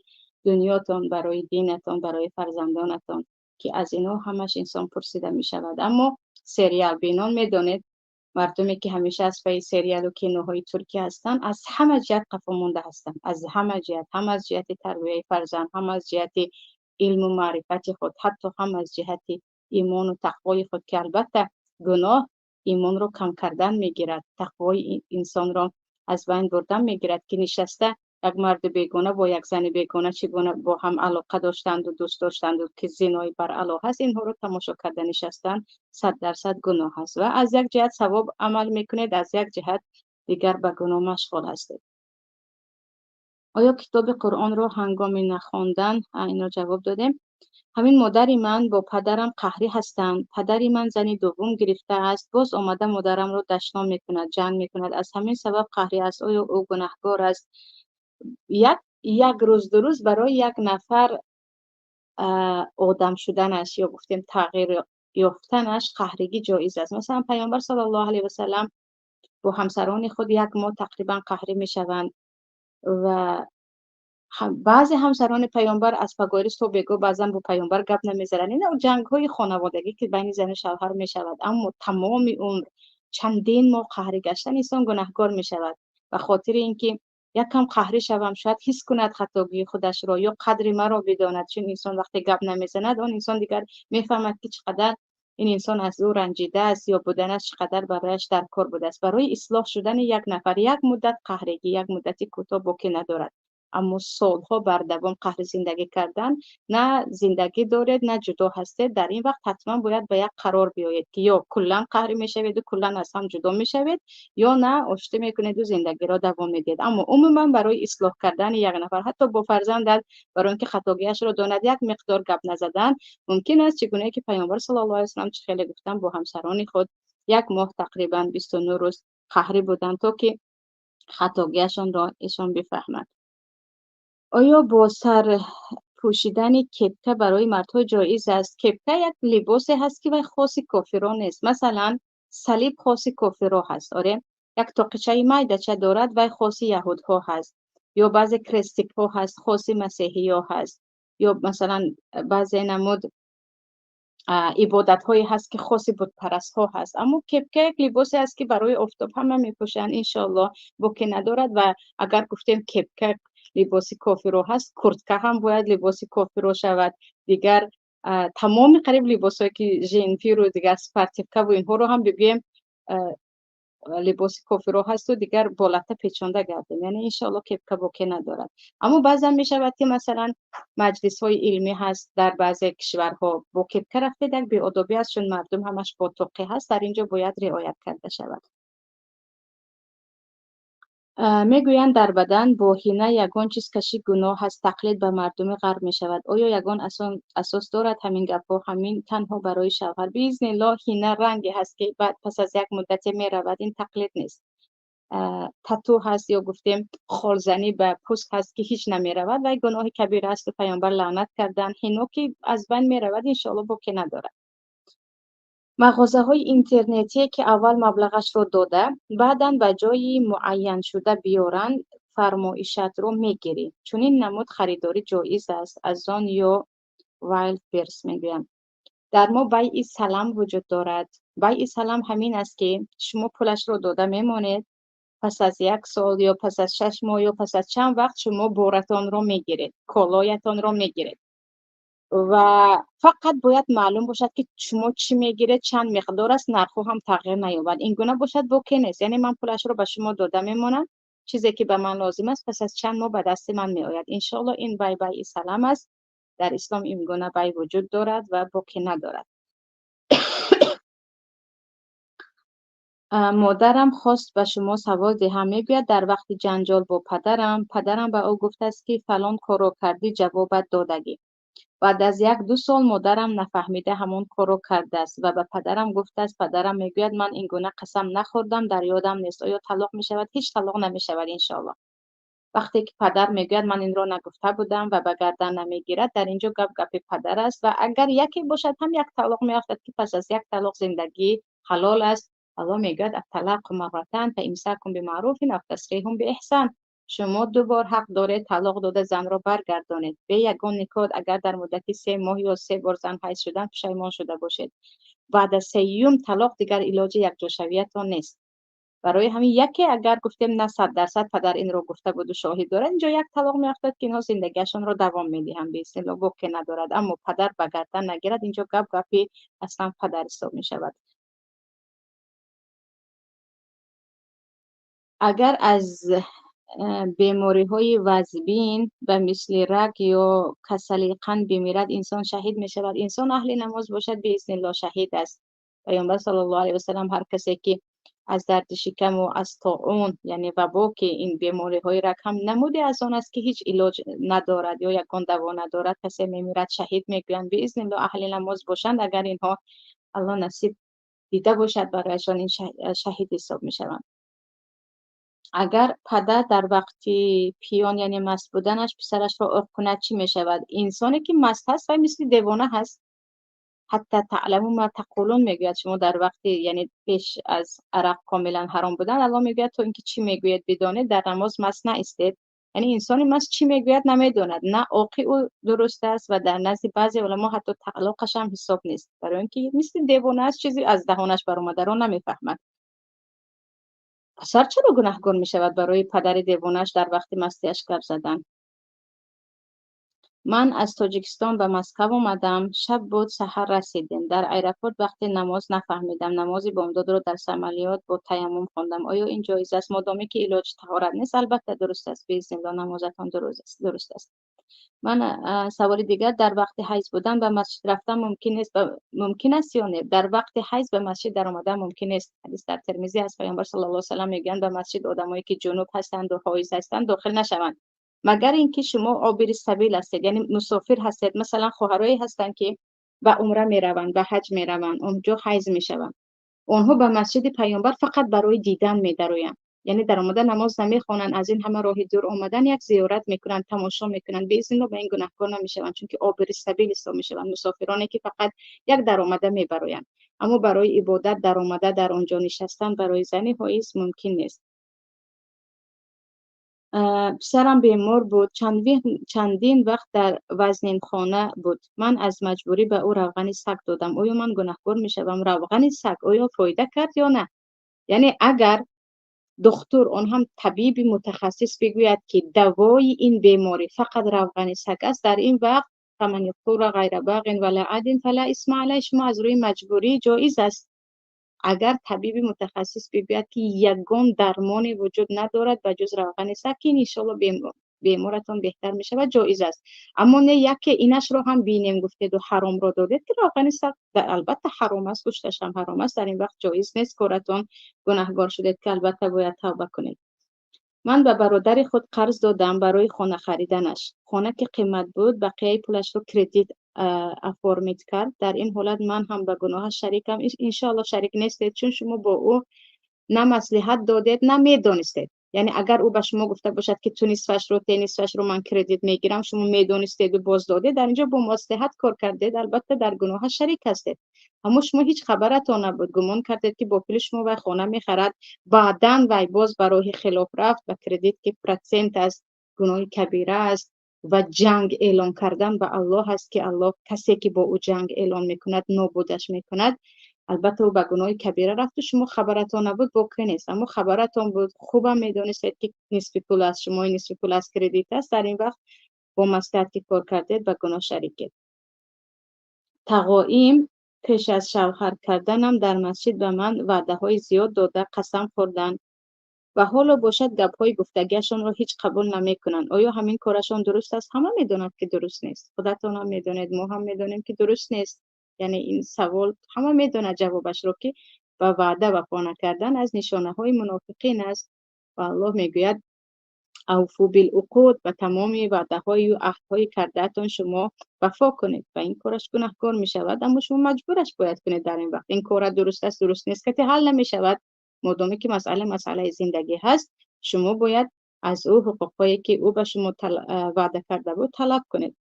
дунётон, барои динатон, барои фарзандонатон, ки аз инҳо ҳамаш инсон пурсида мешавад. Аммо сериалбинон, медонед, мардуме ки ҳамеша аз пайи сериалу киноҳои туркия ҳастанд, аз ҳама ҷиҳат қафо монда ҳастанд, аз ҳама ҷиҳат: ҳам аз ҷиҳати тарбияи фарзанд, ҳам аз ҷиҳати илму маърифати худ, ҳатто ҳам аз ҷиҳати имону тақвои худ, ки албатта гуноҳ имонро кам кардан мегирад, тақвои инсонро аз байн бурдан мегирад. Ки нишаста як марди бегона бо як зани бегона чӣ гуна бо ҳам алоқа доштанду дӯст доштанду, ки зинои баръало ҳаст, инҳоро тамошо карда нишастан 100% гуноҳ аст. Ва аз як ҷиҳат савоб амал мекунед, аз як ҷиҳат дигар ба гуноҳ машғул ҳастед. Оё китоби Қуръонро ҳангоми нахондан? Инро ҷавоб додем. Ҳамин модари ман бо падарам қаҳрӣ ҳастанд. Падари ман зани дуввум гирифтааст, боз омада модарамро дашном мекунад, ҷанг мекунад. Аз ҳамин сабаб қаҳрӣ аст. Оё ӯ гунаҳкор аст? Як рӯз, 2 рӯз барои як нафар одам шуданаш ё гуфтем тағйир ёфтанаш қаҳригӣ ҷоиз аст. Масалан, Паёмбар саллаллоҳу алайҳи васалам бо ҳамсарони худ як моҳ тақрибан қаҳрӣ мешаванд ва баъзе ҳамсарони Паёмбар аз пагоҳи то бегоҳ баъзан бо Паёмбар гап намезананд. Ина ҷангҳои хонаводагӣ, ки байни зану шавҳар мешавад. Аммо тамоми умр чандин моҳ қаҳрӣ гаштан, инсон гунаҳкор мешавад. Ба хотири ин ки якам қаҳрӣ шавам, шояд ҳис кунад хатогии худашро ё қадри маро бидонад. Чун инсон вақте гап намезанад, он инсон дигар мефаҳмад, ки чӣ қадар ин инсон аз ӯ ранҷидааст ё буданаш чӣ қадар барояш дар кор будааст. Барои ислоҳ шудани як нафар як муддат қаҳрегӣ, як муддати кӯтоҳ боқӣ надорад. Аммо солҳо бардавом қаҳри зиндагӣ кардан, на зиндагӣ доред, на ҷудо ҳастед. Дар ин вақт ҳатман бояд ба як қарор биёед, ки ё куллан қаҳрӣ мешаведу куллан аз ҳам ҷудо мешавед, ё на, оштӣ мекунеду зиндагиро давом медиҳед. Аммо умуман барои ислоҳ кардани як нафар, ҳатто бо фарзандат, барои он ки хатогиашро донад, як миқдор гап назадан мумкин аст. Чӣ гунае ки Паёмбар саллаллоҳу алайҳи васаллам, чӣ хеле гуфтам, бо ҳамсарони худ як моҳ, тақрибан 29 рӯз қаҳрӣ буданд, то ки хатогиашонро эшон бифаҳмад. Оё бо сар пӯшидани кепка барои мардҳо ҷоиз аст? Кепка як либосе ҳаст, ки вай хоси кофиро нест. Масалан, салиб хоси кофиро ҳаст, оре, як тоқичаи майдача дорад, вай хоси яҳудҳо ҳаст. Ё баъзе крестикҳо ҳаст, хоси масеҳиё ҳаст. Ё масалан, баъзе намуд ибодатҳое ҳаст, ки хоси бутпарастҳо ҳаст. Аммо кепка як либосе аст, ки барои офтоб ҳама мепӯшанд, иншоаллоҳ, боке надорад. Ва агар гуфтем кепка либоси кофиро ҳаст, куртка ҳам бояд либоси кофиро шавад. Дигар тамоми қариб либосҳое, ки женфиру дигар спортивкаву инҳоро ҳам бигӯем, либоси кофиро ҳасту дигар болата печонда гардем. Яъне иншоалло кепка боке надорад. Аммо баъзан мешавад, ки масалан, маҷлисҳои илмӣ ҳаст дар баъзе кишварҳо, бо кепка рафтед, як беодобӣ аст, чун мардум ҳамаш бо тоқӣ ҳаст. Дар ин ҷо бояд риоят карда шавад. Мегӯянд, дар бадан бо ҳина ягон чиз кашӣ гуноҳ аст, тақлид ба мардуми ғарб мешавад. Оё ягон асос дорад ҳамин гапҳо? Ҳамин танҳо барои шавҳар. Биизниллоҳ, ҳина ранге ҳаст, ки баъд пас аз як муддате меравад, ин тақлид нест. Тату ҳаст ё гуфтем холзанӣ ба пӯст ҳаст, ки ҳеҷ намеравад, вай гуноҳи кабира асту Паёмбар лаънат карданд. Ҳино ки аз байн меравад, иншоалло, боке надорад. Мағозаҳои интернетие, ки аввал маблағашро дода, баъдан ба ҷои муайяншуда биёранд, фармоишатро мегирӣ, чунин намуд харидорӣ ҷоиз аст? Озон ё Wildberries мегӯянд. Дар мо байъи салам вуҷуд дорад. Байъи салам ҳамин аст, ки шумо пулашро дода мемонед. Пас аз як сол ё пас аз 6 моҳ ё пас аз чанд вақт шумо боратонро мегиред, колоятонро мегиред ва фақат бояд маълум бошад, ки шумо чӣ мегиред, чанд миқдор аст, нархҳо ҳам тағйир наёбад. Ин гуна бошад, боке нест. Яъне ман пулашро ба шумо дода мемонам, чизе ки ба ман лозим аст, пас аз чанд моҳ ба дасти ман меояд. Иншоалло, ин бай байи салам аст. Дар ислом ин гуна бай вуҷуд дорад ва боке надорад. Модарам хост ба шумо савол диҳам. Мегӯяд, дар вақти ҷанҷол бо падарам, падарам ба ӯ гуфтааст, ки фалон корро кардӣ, ҷавобат додагӣ. Баъд аз 1-2 сол модарам нафаҳмида ҳамон корро кардааст ва ба падарам гуфтааст. Падарам мегӯяд, ман ин гуна қасам нахӯрдам, дар ёдам нест. Оё талоқ мешавад? Ҳеҷ талоқ намешавад, иншоалло. Вақте ки падар мегӯяд, ман инро нагуфта будам, ва ба гардан намегирад, дар ин ҷо гап гапи падар аст ва агар яке бошад ҳам, як талоқ меафтад, ки пас аз як талоқ зиндагӣ ҳалол аст. Аллоҳ мегӯяд: الطلاق مرتان فإمساك بمعروف أو تسريح بإحسان. Шумо ду бор ҳақ доред талоқ дода занро баргардонед бе ягон никоҳ, агар дар муддати 3 моҳ ё се бор зан ҳайз шудан пушаймон шуда бошед. Баъд аз сеюм талоқ дигар илоҷи якҷошавиятон нест. Барои ҳамин яке агар гуфтем, на 100% падар инро гуфта буду шоҳид дорад, инҷо як талоқ меафтад, ки инҳо зиндагиашонро давом медиҳанд, биизнилло, боке надорад. Аммо падар ба гардан нагирад, инҷо гап гапи аслан падар ҳисоб мешавад. Агар аз бемориҳои вазбин ба мисли рак ё касалии қанд бимирад, инсон шаҳид мешавад? Инсон аҳли намоз бошад, биизнилло, шаҳид аст. Паёмбар саллаллоҳу алайҳи васаллам ҳар касе ки аз дарди шикаму аз тоун, яъне вабо, ки ин бемориҳои рак ҳам намуде аз он аст, ки ҳеҷ илоҷ надорад ё ягон даво надорад, касе мемирад, шаҳид мегӯянд. Биизнилло, аҳли намоз бошанд, агар инҳо Аллоҳ насиб дида бошад барояшон, ин шаҳид ҳисоб мешаванд. Агар падар дар вақти пиён, яъне маст буданаш, писарашро оқ кунад, чӣ мешавад? Инсоне ки маст ҳаст, вай мисли девона ҳаст. حتى تعلموا ما تقولون мегӯяд. Шумо дар вақти, яъне пеш аз арақ комилан ҳаром будан, Аллоҳ мегӯяд, то инки чӣ мегӯяд бидонед, дар намоз маст наистед. Яъне инсони маст чӣ мегӯяд намедонад, на оқи ӯ дуруст аст ва дар назди баъзе уламо ҳатто талоқаш ҳам ҳисоб нест, барои инки мисли девона аст, чизе аз даҳонаш баромадаро намефаҳмад. Писар чаро гунаҳгор мешавад барои падари девонааш дар вақти мастиаш гап задан? Ман аз Тоҷикистон ба Москав омадам. Шаб буд, саҳар расидем. Дар аэропорт вақти намоз нафаҳмидам. Намози бомдодро дар самолёт бо таяммум хондам. Оё ин ҷоиз аст? Модоме ки илоҷи таҳорат нест, албатта, дуруст аст. Биизнилло, намозатон дуруст аст. Ман саволи дигар: дар вақти ҳайз будан ба масҷид рафтан мумкин нест, мумкин аст ё не? Дар вақти ҳайз ба масҷид даромадан мумкин нест. Ҳадис дар Термизӣ аст, Паёмбар саллаллоҳу алайҳи васаллам мегӯянд, ба масҷид одамое ки ҷунуб ҳастанду ҳоиз ҳастанд, дохил нашаванд, магар ин ки шумо обири сабил ҳастед, яъне мусофир ҳастед. Масалан, хоҳарое ҳастанд, ки ба умра мераванд, ба ҳаҷ мераванд, онҷо ҳайз мешаванд. Онҳо ба масҷиди Паёмбар фақат барои дидан медароянд, яъне даромада намоз намехонанд. Аз ин ҳама роҳи дур омадан, як зиёрат мекунанд, тамошо мекунанд. Биизнилло, ба ин гунаҳкор намешаванд, чунки обири сабил ҳисоб мешаванд мусофироне ки фақат як даромада мебароянд. Аммо барои ибодат даромада дар он ҷо нишастан барои зани ҳоиз мумкин нест. Писарам бемор буд, чандин вақт дар вазнинхона буд. Ман аз маҷбурӣ ба ӯ равғани саг додам. Оё ман гунаҳкор мешавам? Равғани саг оё фоида кард ё на? Яъне агар духтур, он ҳам табиби мутахассис, бигӯяд, ки давои ин беморӣ фақат равғани саг аст, дар ин вақт فمن اضطر غير باغ ولا عاد فلا إثم عليه. Шумо аз рӯи маҷбурӣ ҷоиз аст. Агар табиби мутахассис бигӯяд, ки ягон дармоне вуҷуд надорад ба ҷуз равғани саг, ки иншоалло беморатон беҳтар мешавад, ҷоиз аст. Аммо не яке инашро ҳам бинем гуфтеду ҳаромро додед, ки равғани саг албатта ҳаром аст, гӯшташ ҳам ҳаром аст. Дар ин вақт ҷоиз нест коратон, гунаҳгор шудед, ки албатта бояд тавба кунед. Ман ба бародари худ қарз додам барои хона хариданаш. Хона ки қимат буд, бақияи пулашро кредит оформить кард. Дар ин ҳолат ман ҳам ба гуноҳаш шарикам? Иншоалло, шарик нестед, чун шумо бо ӯ на маслиҳат додед, на медонистед. Яъне агар ӯ ба шумо гуфта бошад, ки ту нисфашро те, нисфашро ман кредит мегирам, шумо медонистеду боз додед, дар инҷо бо маслиҳат кор кардед, албатта, дар гуноҳаш шарик ҳастед. Аммо шумо ҳеҷ хабаратон набуд, гумон кардед, ки бо пули шумо вай хона мехарад. Баъдан вай боз ба роҳи хилоф рафт ба кредит, ки процент аст, гуноҳи кабира аст ва ҷанг эълон кардан ба Аллоҳ аст, ки Аллоҳ касе ки бо ӯ ҷанг эълон мекунад, нобудаш мекунад. Албатта, ӯ ба гуноҳи кабира рафту шумо хабаратон набуд, боке нест. Аммо хабаратон буд, хубам медонистед, ки нисфи пул аз шумо, нисфи пул аз кредит аст. Дар ин вақт бо маслиҳат ки кор кардед, ба гуноҳ шарикед. Тағоим пеш аз шавҳар карданам дар масҷид ба ман ваъдаҳои зиёд дода, қасам хӯрданд ва ҳоло бошад, гапҳои гуфтагиашонро ҳеҷ қабул намекунанд. Оё ҳамин корашон дуруст аст? Ҳама медонад, ки дуруст нест. Худатон ҳам медонед, мо ҳам медонем, ки дуруст нест. Яъне ин савол ҳама медонад ҷавобашро, ки ба ваъда вафо накардан аз нишонаҳои мунофиқин аст. Ва Аллоҳ мегӯяд: أوفوا بالعقود. Ба тамоми ваъдаҳою аҳдҳои кардаатон шумо вафо кунед. Ва ин кораш гунаҳкор мешавад, аммо шумо маҷбураш бояд кунед дар ин вақт. Ин кора дуруст аст, дуруст нест, кате ҳал намешавад. Модоме ки масъала масъалаи зиндагӣ ҳаст, шумо бояд аз ӯ ҳуқуқҳое, ки ӯ ба шумо ваъда карда буд, талаб кунед.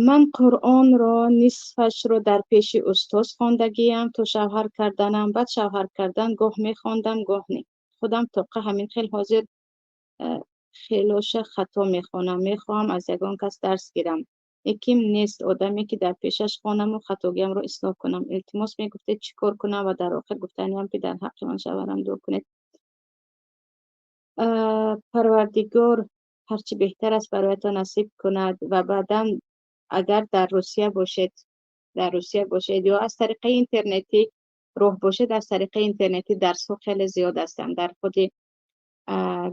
Ман Қуръонро нисфашро дар пеши устоз хондагиам то шавҳар карданам. Баъд шавҳар кардан гоҳ мехондам, гоҳ не. Худам тоқа ҳамин хел ҳозир хелоша хато мехонам. Мехоҳам аз ягон кас дарс гирам, яким нест одаме, ки дар пешаш хонаму хатогиамро ислоҳ кунам. Илтимос, мегуфтед, чӣ кор кунам? Ва дар охир гуфтаниам, ки дар ҳаққи ман шавҳарам дуо кунед. Парвардигор ҳарчи беҳтар аст бароятон насиб кунад. Ва баъдан, агар дар Русия бошед ё аз тариқаи интернетӣ роҳ бошед, аз тариқаи интернетӣ дарсҳо хеле зиёд ҳастанд. Дар худи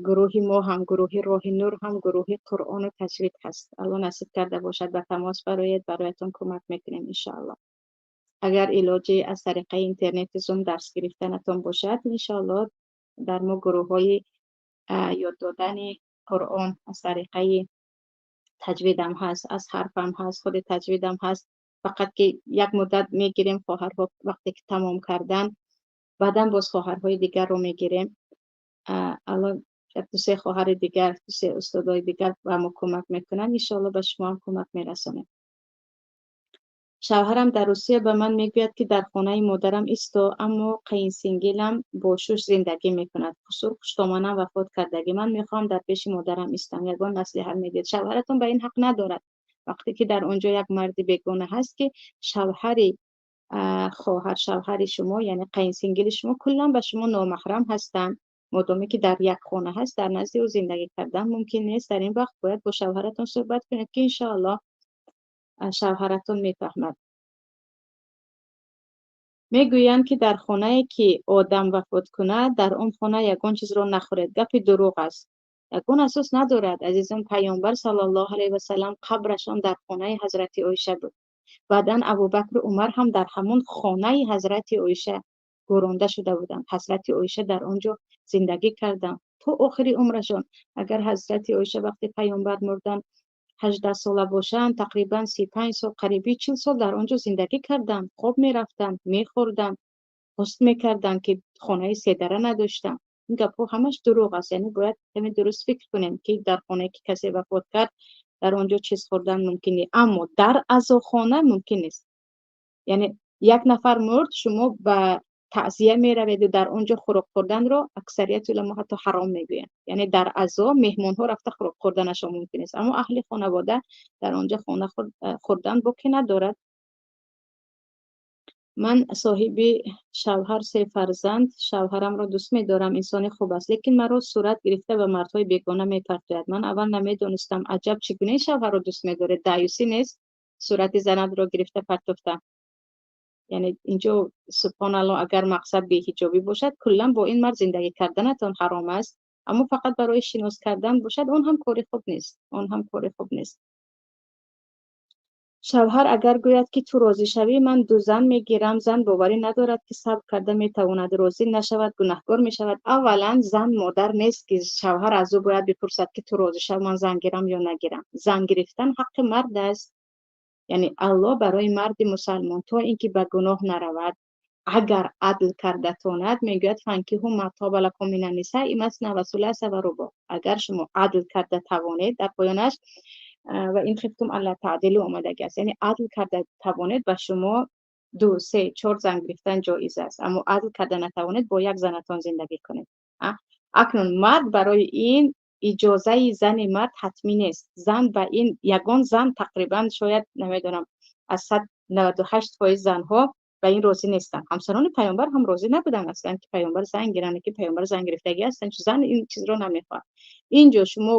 гурӯҳи мо ҳам, гурӯҳи Роҳи Нур ҳам, гурӯҳи Қуръону таҷвид ҳаст. Алло насиб карда бошад, ба тамос бароед, бароятон кӯмак мекунем, иншоалло. Агар илоҷи аз тариқаи интернети Зум дарс гирифтанатон бошад, иншоалло, дар мо гурӯҳҳои ёд додани Қуръон аз тариқаи таҷвидам ҳаст, аз ҳарфам ҳаст, худи таҷвидам ҳаст. Фақат ки як муддат мегирем хоҳарҳо, вақте ки тамом кардан, баъдан боз хоҳарҳои дигарро мегирем. Алло, ду-се хоҳари дигар, ду-се устодои дигар ба мо кӯмак мекунанд, иншоалло, ба шумо ҳам кӯмак мерасонем. Шавҳарам дар Русия ба ман мегӯяд, ки дар хонаи модарам исто, аммо қайинсингилам бо шуш зиндагӣ мекунад. Хусур хуштоманам вафот кардагӣ. Ман мехоҳам дар пеши модарам истам. Ягон маслиҳат медиҳед? Шавҳаратон ба ин ҳақ надорад. Вақте ки дар он ҷо як марди бегона ҳаст, ки шавҳари хоҳар шавҳари шумо, яъне қайинсингили шумо, куллан ба шумо номаҳрам ҳастанд. Модоме ки дар як хона ҳаст, дар назди ӯ зиндагӣ кардан мумкин нест. Дар ин вақт бояд бо шавҳаратон суҳбат кунед, ки иншоаллоҳ шавҳаратон мефаҳмад. Мегӯянд, ки дар хонае, ки одам вафот кунад, дар он хона ягон чизро нахӯред. Гапи дурӯғ аст, ягон асос надорад. Азизон, Паёмбар саллаллоҳу алайҳи васаллам қабрашон дар хонаи ҳазрати Оиша буд. Баъдан Абубакру Умар ҳам дар ҳамон хонаи ҳазрати Оиша гӯронда шуда буданд. Ҳазрати Оиша дар он ҷо зиндагӣ карданд то охири умрашон. Агар ҳазрати Оиша вақте Паёмбар мурданд 18 сола бошанд, тақрибан 35 сол, қариби 40 сол дар он ҷо зиндагӣ карданд. Хоб мерафтанд, мехӯрданд, ғусл мекарданд, ки хонаи седара надоштанд. Ин гапҳо ҳамаш дурӯғ аст. Яъне бояд каме дуруст фикр кунем, ки дар хонае, ки касе вафот кард, дар он ҷо чиз хӯрдан мумкин нест, аммо дар азохона мумкин нест. Яъне як нафар мурд, шумо ба таъзия мераведу дар он ҷо хӯрок хӯрданро аксарияти уламо ҳатто ҳаром мегӯянд. Яъне дар азо меҳмонҳо рафта хӯрок хӯрданашон мумкин нест, аммо аҳли хонавода дар он ҷо хона хӯрдан боке надорад. Ман соҳиби шавҳар, се фарзанд. Шавҳарамро дӯст медорам, инсони хуб аст, лекин маро сурат гирифта ба мардҳои бегона мепартояд. Ман аввал намедонистам. Аҷаб, чӣ гуна шавҳарро дӯст медоред? Даюсӣ нест, сурати занатро гирифта партофта? Яъне инҷо, субҳоналлоҳ, агар мақсад беҳиҷобӣ бошад, куллан бо ин мард зиндагӣ карданатон ҳаром аст. Аммо фақат барои шинос кардан бошад, он ҳам кори хуб нест, он ҳам кори хуб нест. Шавҳар агар гӯяд, ки ту розӣ шавӣ, ман ду зан мегирам, зан боварӣ надорад, ки сабр карда метавонад. Розӣ нашавад, гунаҳкор мешавад? Аввалан, зан модар нест, ки шавҳар аз ӯ бояд бипурсад, ки ту розӣ шав, ман зан гирам ё нагирам. Зан гирифтан ҳаққи мард аст. Яъне Аллоҳ барои марди мусалмон, то ин ки ба гуноҳ наравад, агар адл карда тонад, мегӯяд: فانكحوا ما طاب لكم من النساء مثنى وثلاث ورباع. Агар шумо адл карда тавонед, дар поёнаш وإن خفتم ألا تعدلوا омадаги аст. Яъне адл карда тавонед, ба шумо ду, се, чор зан гирифтан ҷоиз аст. Аммо адл карда натавонед, бо як занатон зиндагӣ кунед. Акнун мард барои ин иҷозаи зани мард ҳатмӣ нест. Зан ба ин ягон зан, тақрибан, шояд, намедонам, аз 198% занҳо Ба ин розӣ нестанд. Ҳамсарони паёмбар ҳам розӣ набуданд аслан, ки паёмбар зан гиранд, ки паёмбар зан гирифтагӣ ҳастанд, чун зан ин чизро намехоҳад. Инҷо шумо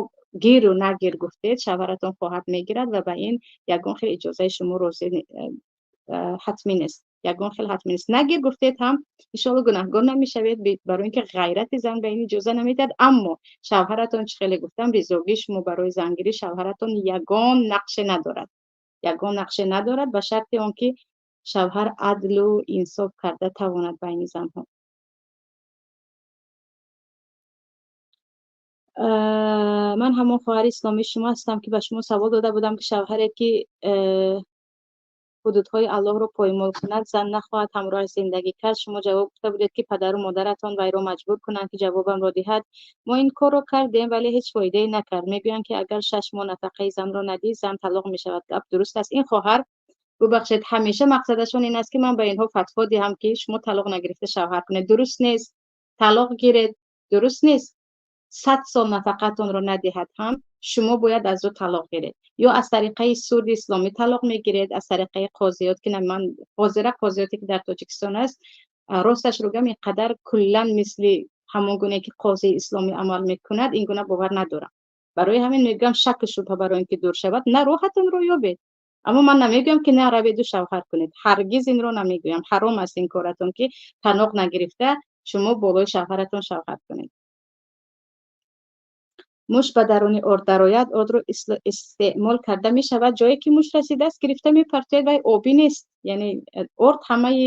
гиру нагир гуфтед, шавҳаратон хоҳад мегирад ва ба ин ягон хел иҷозаи шумо розӣ ҳатмӣ нест, ягон хел ҳатмӣ нест. Нагир гуфтед ҳам, иншоалло, гунаҳгор намешавед, барои ин ки ғайрати зан ба ин иҷоза намедиҳад. Аммо шавҳаратон, чӣ хеле гуфтам, ризогии шумо барои зангирӣ шавҳаратон ягон нақше надорад, ягон нақше надорад, ба шарти он ки шавҳар адлу инсоф карда тавонад байни занҳо. Ман ҳамон хоҳари исломии шумо ҳастам, ки ба шумо савол дода будам, ки шавҳаре ки ҳудудҳои Аллоҳро поймол кунад, зан нахоҳад ҳамроҳаш зиндагӣ кард. Шумо ҷавоб гуфта будед, ки падару модаратон вайро маҷбур кунанд, ки ҷавобамро диҳад. Мо ин корро кардем, вале ҳеҷ фоидае накард. Мегӯянд, ки агар 6 моҳ нафақаи занро надиҳӣ, зан талоқ мешавад. Гап дуруст аст? Ин хоҳар, бубахшед, ҳамеша мақсадашон ин аст, ки ман ба инҳо фатво диҳам, ки шумо талоқ нагирифта шавҳар кунед. Дуруст нест. Талоқ гиред, дуруст нест. 100 сол нафақатонро надиҳад ҳам, шумо бояд аз ӯ талоқ гиред. Ё аз тариқаи суди исломӣ талоқ мегиред, аз тариқаи қозиёт, ки ман ҳозира қозиёте ки дар Тоҷикистон аст, росташро гӯям, ин қадар куллан мисли ҳамон гуне ки қозии исломӣ амал мекунад, ин гуна бовар надорам. Барои ҳамин мегӯям, шаку шубҳа барои ин ки дур шавад, на роҳатонро ёбед. Аммо ман намегӯям, ки на раведу шавҳар кунед. Ҳаргиз инро намегӯям. Ҳаром аст ин коратон, ки талоқ нагирифта шумо болои шавҳаратон шавҳар кунед. Муш ба даруни орд дарояд, ордро истеъмол карда мешавад? Ҷое ки муш расидааст, гирифта мепартоед, вай обӣ нест. Яъне орд ҳамаи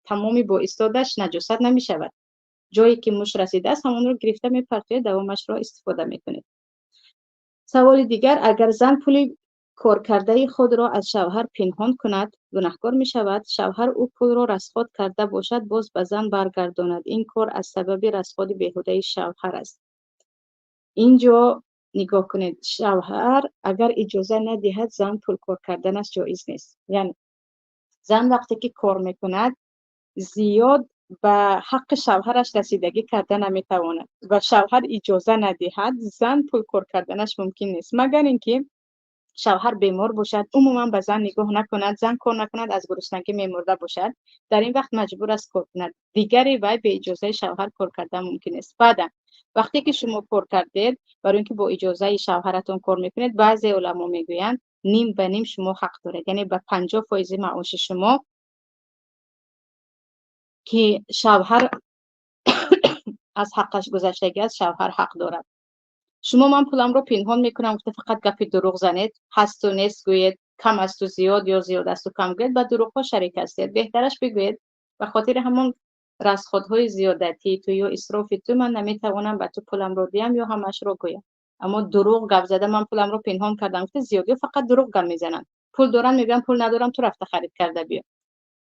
тамоми боистодаш наҷосат намешавад. Ҷое ки муш расидааст, ҳамонро гирифта мепартоед, давомашро истифода мекунед. Саволи дигар: агар зан пули коркардаи худро аз шавҳар пинҳон кунад, гунаҳкор мешавад? Шавҳар ӯ пулро расход карда бошад, боз ба зан баргардонад. Ин кор аз сабаби расходи беҳудаи шавҳар аст. Инҷо нигоҳ кунед, шавҳар агар иҷоза надиҳад, зан пул кор карданаш ҷоиз нест. Яъне зан вақте ки кор мекунад, зиёд ба ҳаққи шавҳараш расидагӣ карда наметавонад ва шавҳар иҷоза надиҳад, зан пул кор карданаш мумкин нест, магар ин ки шавҳар бемор бошад, умуман ба зан нигоҳ накунад, зан кор накунад, аз гуруснагӣ мемурда бошад. Дар ин вақт маҷбур аст кор кунад. Дигаре вай бе иҷозаи шавҳар кор кардан мумкин нест. Баъдан вақте ки шумо кор кардед, барои ин ки бо иҷозаи шавҳаратон кор мекунед, баъзе уламо мегӯянд, ним ба ним шумо ҳақ доред, яъне ба 50 фоизи маоши шумо, ки шавҳар аз ҳаққаш гузаштагӣ аст, шавҳар ҳақ дорад. Шумо ман пуламро пинҳон мекунам гуфта, фақат гапи дурӯғ занед, ҳасту нест гӯед, кам асту зиёд ё зиёд асту кам гӯед, ба дурӯғҳо шарик ҳастед. Беҳтараш бигӯед: ба хотири ҳамон расходҳои зиёдатии ту ё исрофи ту ман наметавонам ба ту пуламро диҳам ё ҳамашро гӯям. Аммо дурӯғ гап зада, ман пуламро пинҳон кардам гуфта, зиёд ё фақат дурӯғ гап мезананд. Пул доранд, мегӯянд: пул надорам, ту рафта харид карда биё.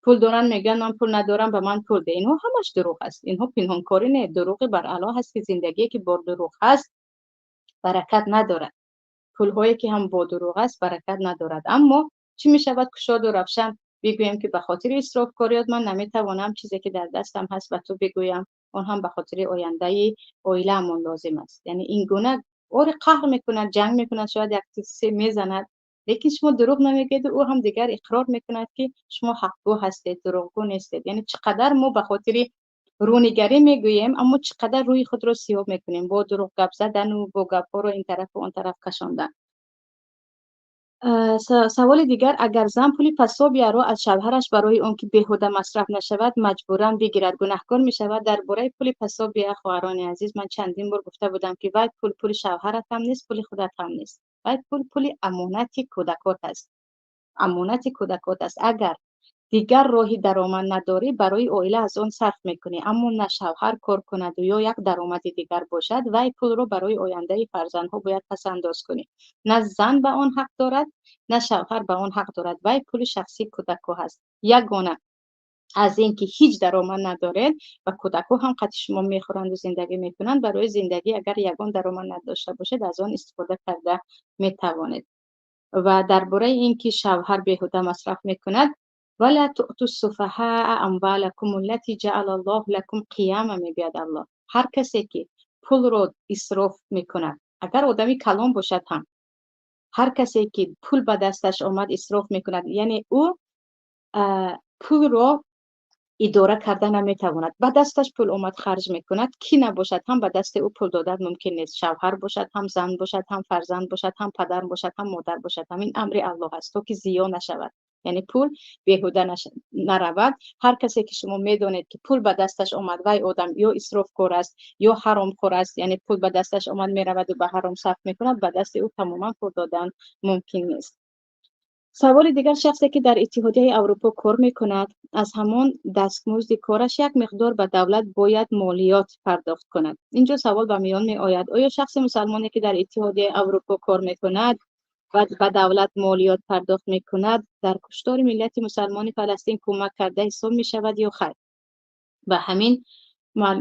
Пул доранд, мегӯянд: ман пул надорам, ба ман пул де. Инҳо ҳамаш дурӯғ аст. Инҳо пинҳонкорӣ не, дурӯғи баръало ҳаст, ки зиндагие ки бо дурӯғ ҳаст, баракат надорад. Пулҳое ки ҳам бо дурӯғ аст, баракат надорад. Аммо чӣ мешавад, кушоду равшан бигӯем, ки ба хотири исрофкориёт ман наметавонам чизе ки дар дастам ҳаст, ба ту бигӯям, он ҳам ба хотири ояндаи оилаамон лозим аст. Яъне ин гуна ори қаҳр мекунад, ҷанг мекунад, шояд як се мезанад, лекин шумо дурӯғ намегӯеду ӯ ҳам дигар иқрор мекунад, ки шумо ҳақгӯ ҳастед, дурӯғгӯ нестед. Яъне чӣ қадар мо ба хотири рӯнигарӣ мегӯем, аммо чӣ қадар рӯи худро сиёҳ мекунем бо дурӯғ гап задану бо гапҳоро ин тарафу он тараф кашондан. Саволи дигар: агар зан пули пособияро аз шавҳараш барои он ки беҳуда масраф нашавад, маҷбуран бигирад, гунаҳкор мешавад? Дар бораи пули пособия, хоҳарони азиз, ман чандин бор гуфта будам, ки вай пул пули шавҳарат ҳам нест, пули худат ҳам нест. Вай пул пули амонати кӯдакот аст, амонати кӯдакот аст. Агар дигар роҳи даромад надорӣ, барои оила аз он сарф мекунӣ. Аммо на шавҳар кор кунаду ё як даромади дигар бошад, вай пулро барои ояндаи фарзандҳо бояд пасандоз кунӣ. На зан ба он ҳақ дорад, на шавҳар ба он ҳақ дорад. Вай пули шахсии кӯдакҳо ҳаст. Ягона аз ин ки ҳеҷ даромад надоред ва кӯдакҳо ҳам қати шумо мехӯранду зиндагӣ мекунанд, барои зиндагӣ агар ягон даромад надошта бошед, аз он истифода карда метавонед. Ва дар бораи ин ки шавҳар беҳуда масраф мекунад, ولا تؤتوا السفهاء أموالكم التي جعل الله لكم قياما, мегӯяд Аллоҳ. Ҳар касе ки пулро исроф мекунад, агар одами калон бошад ҳам, ҳар касе ки пул ба дасташ омад, исроф мекунад, яъне ӯ Пулро идора карда наметавонад. Ба дасташ пул омад, харҷ мекунад. Кӣ набошад ҳам, ба дасти ӯ пул додан мумкин нест: шавҳар бошад ҳам, зан бошад ҳам, фарзанд бошад ҳам, падар бошад ҳам, модар бошад. Ҳамин амри Аллоҳ аст, то ки зиё нашавад, яъне пул беҳуда наравад. Ҳар касе ки шумо медонед, ки пул ба дасташ омад, вай одам ё исрофкор аст, ё ҳаромхӯр аст, яъне пул ба дасташ омад, мераваду ба ҳаром сарф мекунад, ба дасти ӯ тамоман пул додан мумкин нест. Саволи дигар: шахсе ки дар Иттиҳодияи Аврупо кор мекунад, аз ҳамон дастмузди кораш як миқдор ба давлат бояд молиёт пардохт кунад. Инҷо савол ба миён меояд: оё шахси мусалмоне, ки дар Иттиҳодияи Аврупо кор мекунад ва ба давлат молиёт пардохт мекунад, дар куштори миллати мусалмони Фаластин кӯмак карда ҳисоб мешавад ё хайр?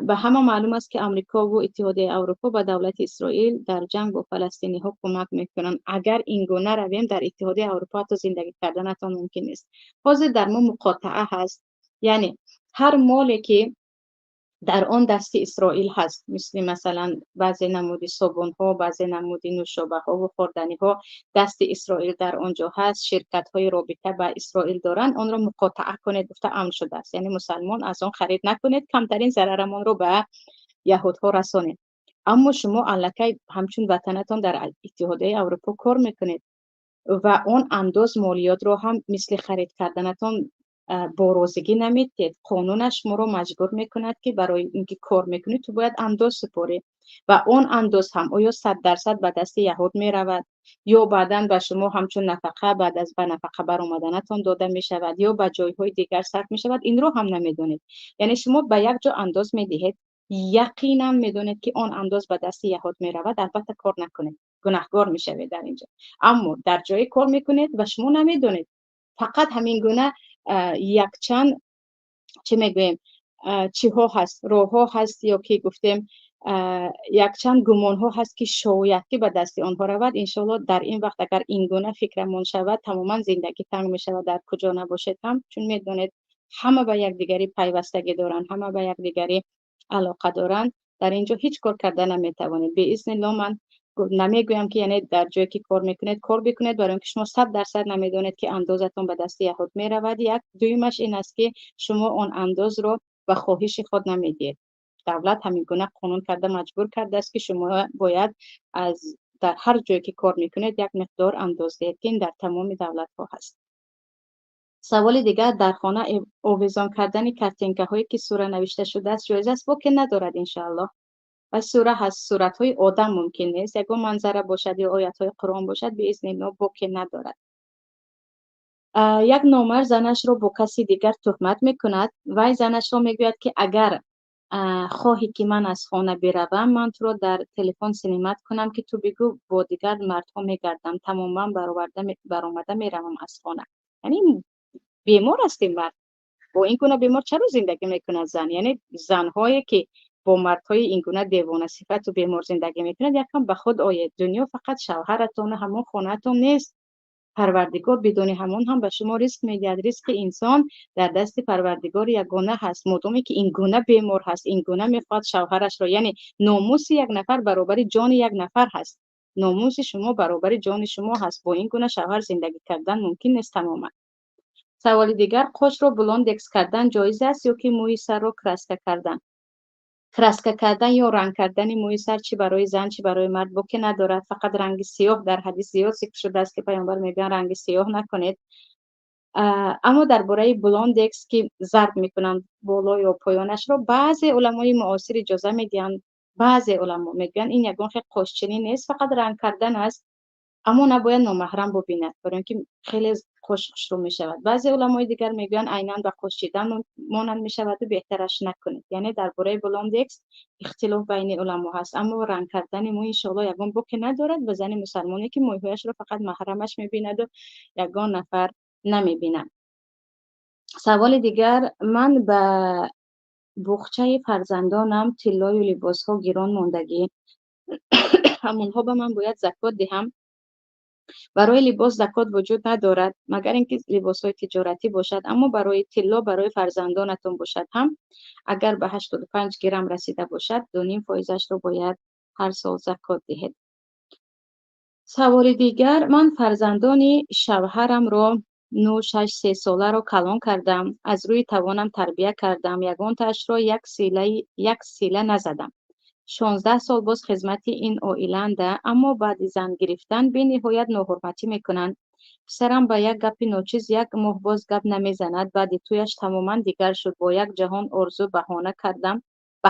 Ба ҳама маълум аст, ки Амрикову Иттиҳодияи Аврупо ба давлати Исроил дар ҷанг бо фаластиниҳо кӯмак мекунанд. Агар ин гуна равем, дар Иттиҳодияи Аврупо ҳатто зиндагӣ карданатон мумкин нест. Ҳозир дар мо муқотаа ҳаст, яъне ҳар моле, ки дар он дасти Исроил ҳаст, мисли масалан баъзе намуди собунҳо, баъзе намуди нӯшобаҳову хӯрданиҳо, дасти Исроил дар он ҷо ҳаст, ширкатҳои робита ба Исроил доранд, онро муқотаа кунед гуфта амр шудааст, яъне мусалмон аз он харид накунед, камтарин зарарамонро ба яҳудҳо расонед. Аммо шумо аллакай ҳамчун ватанатон дар Иттиҳодияи Аврупо кор мекунед ва он андоз молиётро ҳам мисли харид карданатон бо розигӣ намедиҳед. Қонунаш шуморо маҷбур мекунад, ки барои ин ки кор мекунӣ, ту бояд андоз супорӣ. Ва он андоз ҳам оё 100% ба дасти яҳуд меравад ё баъдан ба шумо ҳамчун нафақа, баъд аз ба нафақа баромаданатон дода мешавад ё ба ҷойҳои дигар сарф мешавад, инро ҳам намедонед. Яъне шумо ба як ҷо андоз медиҳед, яқинан медонед, ки он андоз ба дасти яҳуд меравад. Албатта, кор накунед, гунаҳгор мешавед дар инҷо. Аммо дар ҷое кор мекунед ва шумо намедонед, фақат ҳамин гуна якчанд, чӣ мегӯем, чиҳо ҳаст, роҳҳо ҳаст ё ки гуфтем, якчанд гумонҳо ҳаст, ки шояд ки ба дасти онҳо равад. Иншоалло, дар ин вақт агар ин гуна фикрамон шавад, тамоман зиндагӣ танг мешавад, дар куҷо набошед ҳам, чун медонед, ҳама ба якдигарӣ пайвастагӣ доранд, ҳама ба якдигарӣ алоқа доранд. Дар ин ҷо ҳеҷ кор карда наметавонед. Беизнилло, ман намегӯям, ки яъне дар ҷое ки кор мекунед, кор бикунед, барои он ки шумо 100% намедонед, ки андозатон ба дасти яҳуд меравад. Як дуюмаш ин аст, ки шумо он андозро ба хоҳиши худ намедиҳед. Давлат ҳамин гуна қонун карда, маҷбур кардааст, ки шумо бояд аз дар ҳар ҷое ки кор мекунед, як миқдор андоз диҳед, ки ин дар тамоми давлатҳо ҳаст. Саволи дигар: дар хона овезон кардани картинкаҳое, ки сура навишта шудааст, ҷоиз аст? Боке надорад, иншоаллоҳ. Ва сура ҳаст, суратҳои одам мумкин нест, ягон манзара бошад ё оятҳои Қуръон бошад, биизнилло, боке надорад. Як номард занашро бо каси дигар туҳмат мекунад. Вай занашро мегӯяд, ки агар хоҳӣ, ки ман аз хона биравам, ман туро дар телефон снимать кунам, ки ту бигӯ бо дигар мардҳо мегардам, тамоман баромада меравам аз хона. Яъне бемор аст ин мард. Бо ин гуна бемор чаро зиндагӣ мекунад зан? Яъне занҳое, ки бо мардҳои ин гуна девонасифату бемор зиндагӣ мекунад, якам ба худ оед. Дунё фақат шавҳаратону ҳамон хонаатон нест. Парвардигор бидуни ҳамон ҳам ба шумо ризқ медиҳад. Ризқи инсон дар дасти Парвардигори ягона ҳаст. Модоме ки ин гуна бемор ҳаст, ин гуна мехоҳад шавҳарашро, яъне номуси як нафар баробари ҷони як нафар ҳаст, номуси шумо баробари ҷони шумо ҳаст. Бо ин гуна шавҳар зиндагӣ кардан мумкин нест тамоман. Саволи дигар: қошро блондекс кардан ҷоиз аст ё ки мӯи сарро краска кардан? Краска кардан ё ранг кардани мӯи сар, чӣ барои зан, чӣ барои мард, боке надорад. Фақат ранги сиёҳ, дар ҳадис зиёд зикр шудааст, ки Паёмбар мегӯянд: «Ранги сиёҳ накунед». Аммо дар бораи блондекс, ки зарб мекунанд боло ё поёнашро, баъзе уламои муосир иҷоза медиҳанд. Баъзе уламо мегӯянд, ин ягон хел қошчинӣ нест, фақат ранг кардан аст, аммо набояд номаҳрам бубинад, барои ин ки хеле қош хушрӯ мешавад. Баъзе уламои дигар мегӯянд, айнан ба қош чидан монанд мешаваду беҳтараш накунед. Яъне дар бораи блондекс ихтилоф байни уламо ҳаст, аммо ранг кардани мӯй, иншоалло, ягон боке надорад ба зани мусалмоне, ки мӯйҳояшро фақат маҳрамаш мебинаду ягон нафар намебинад. Саволи дигар: ман ба буғчаи фарзандонам тиллою либосҳо гирон мондагӣ, ҳамонҳо ба ман бояд закот диҳам? Барои либос закот вуҷуд надорад, магар ин ки либосҳои тиҷоратӣ бошад. Аммо барои тилло, барои фарзандонатон бошад ҳам, агар ба 85 грамм расида бошад, 2,5 фоизашро бояд ҳар сол закот диҳед. Саволи дигар: ман фарзандони шавҳарамро 9, 6, 3 соларо калон кардам, аз рӯи тавонам тарбия кардам, ягонтаашро як сила назадам. 16 сол боз хизмати ин оилаанда, аммо баъди зан гирифтан бениҳоят ноҳурматӣ мекунанд. Писарам ба як гапи ночиз як моҳ боз гап намезанад. Баъди тӯяш тамоман дигар шуд. Бо як ҷаҳон орзу ба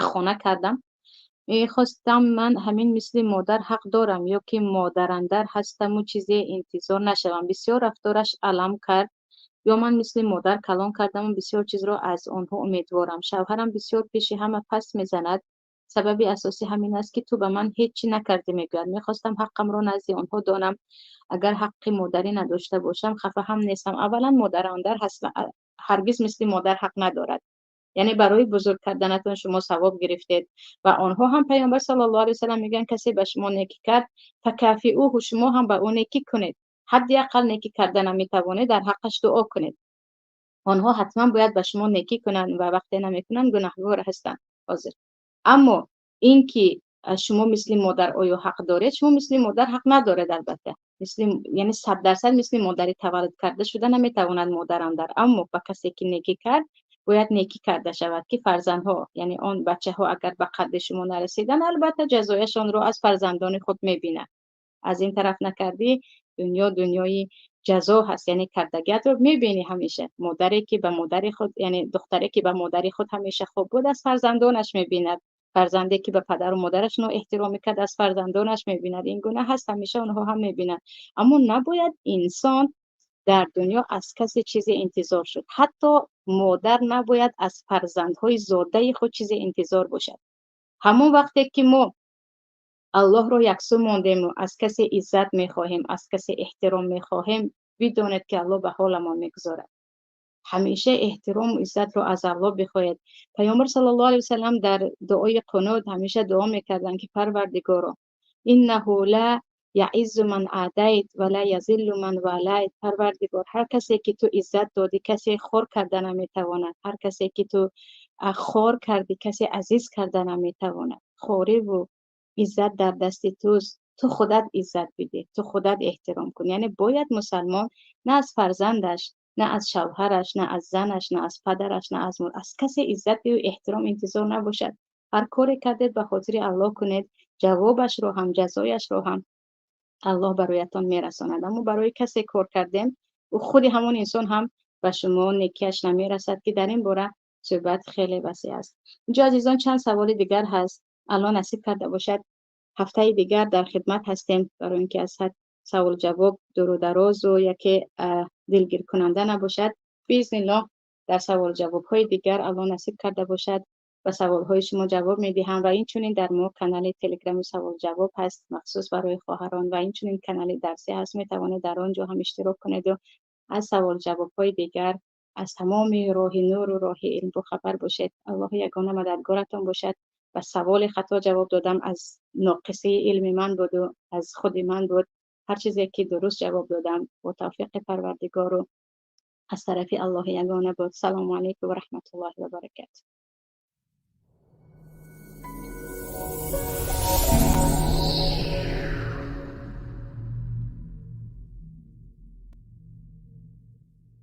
хона кардам. Мехостам, ман ҳамин мисли модар ҳақ дорам ё ки модарандар ҳастаму чизе интизор нашавам. Бисёр рафтораш алам кард. Ё ман мисли модар калон кардаму бисёр чизро аз онҳо умедворам. Шавҳарам бисёр пеши ҳама паст мезанад. Сабаби асосӣ ҳамин аст, ки ту ба ман ҳеҷ чӣ накардӣ, мегӯяд. Мехостам ҳаққамро назди онҳо донам. Агар ҳаққи модарӣ надошта бошам, хафа ҳам нестам. Аввалан, модарандар ҳаргиз мисли модар ҳақ надорад. Яъне барои бузург карданатон шумо савоб гирифтед ва онҳо ҳам. Паёмбар саллаллоҳу алайҳи васаллам мегӯянд: касе ба шумо некӣ кард, فكافئوه, шумо ҳам ба ӯ некӣ кунед. Ҳадди ақал некӣ карда наметавонед, дар ҳаққаш дуо кунед. Онҳо ҳатман бояд ба шумо некӣ кунанд ва вақте намекунанд, гунаҳгор ҳастанд ҳозир. Аммо ин ки шумо мисли модар оё ҳақ доред? Шумо мисли модар ҳақ надоред, албатта, мисли, яъне 100% мисли модари таваллуд карда шуда наметавонад модарандар. Аммо ба касе ки некӣ кард, бояд некӣ карда шавад, ки фарзандҳо, яъне он бачаҳо, агар ба қадри шумо нарасиданд, албатта ҷазояшонро аз фарзандони худ мебинанд. Аз ин тараф накардӣ, дунё дунёи ҷазо ҳаст, яъне кардагиятро мебинӣ ҳамеша. Модаре ки ба модари худ, яъне духтаре ки ба модари худ ҳамеша хуб буд, аз фарзандонаш мебинад. Фарзанде ки ба падару модараш ноэҳтиромӣ кард, аз фарзандонаш мебинад. Ин гуна ҳаст, ҳамеша онҳо ҳам мебинанд. Аммо набояд инсон дар дунё аз касе чизе интизор шуд. Ҳатто модар набояд аз фарзандҳои зодаи худ чизе интизор бошад. Ҳамон вақте ки мо Аллоҳро яксӯ мондему аз касе иззат мехоҳем, аз касе эҳтиром мехоҳем, бидонед, ки Аллоҳ ба ҳоламон мегузорад. Ҳамеша эҳтирому иззатро аз Аллоҳ бихоҳед. Паёмбар саллаллоҳу алайҳи васаллам дар дуои қунут ҳамеша дуо мекарданд, ки Парвардигоро, إنه لا يعز من عاديت ولا يذل من واليت. Парвардигор, ҳар касе ки ту иззат додӣ, касе хор карда наметавонад, ҳар касе ки ту хор кардӣ, касе азиз карда наметавонад. Хориву иззат дар дасти туст, ту худат иззат бидеҳ, ту худат эҳтиром кун. Яъне бояд мусалмон на аз фарзандаш, на аз шавҳараш, на аз занаш, на аз падараш, на аз касе иззату эҳтиром интизор набошад. Ҳар коре кардед, ба хотири Аллоҳ кунед, ҷавобашро ҳам, ҷазояшро ҳам Аллоҳ бароятон мерасонад. Аммо барои касе кор кардем, ӯ худи ҳамон инсон ҳам ба шумо некиаш намерасад, ки дар ин бора суҳбат хеле васеъ аст. Инҷо, азизон, чанд саволи дигар ҳаст. Аллоҳ насиб карда бошад, ҳафтаи дигар дар хидмат ҳастем, барои ин ки аз ҳад савол ҷавоб дуру дарозу яке дилгиркунанда набошад. Биизниллоҳ, дар савол ҷавобҳои дигар, Аллоҳ насиб карда бошад, ба саволҳои шумо ҷавоб медиҳам. Ва инчунин дар мо канали телеграми савол ҷавоб ҳаст, махсус барои хоҳарон, ва инчунин канали дарсӣ ҳаст. Метавонед дар он ҷо ҳам иштирок кунеду аз савол ҷавобҳои дигар, аз тамоми роҳи нуру роҳи илм бохабар бошед. Аллоҳи ягона мададгоратон бошад. Ба саволи хато ҷавоб додам, аз ноқисии илми ман буду аз худи ман буд. Ҳар чизе ки дуруст ҷавоб додам, бо тавфиқи Парвардигору аз тарафи Аллоҳи ягона буд. Салому алайкум ва раҳматуллоҳи ва баракату.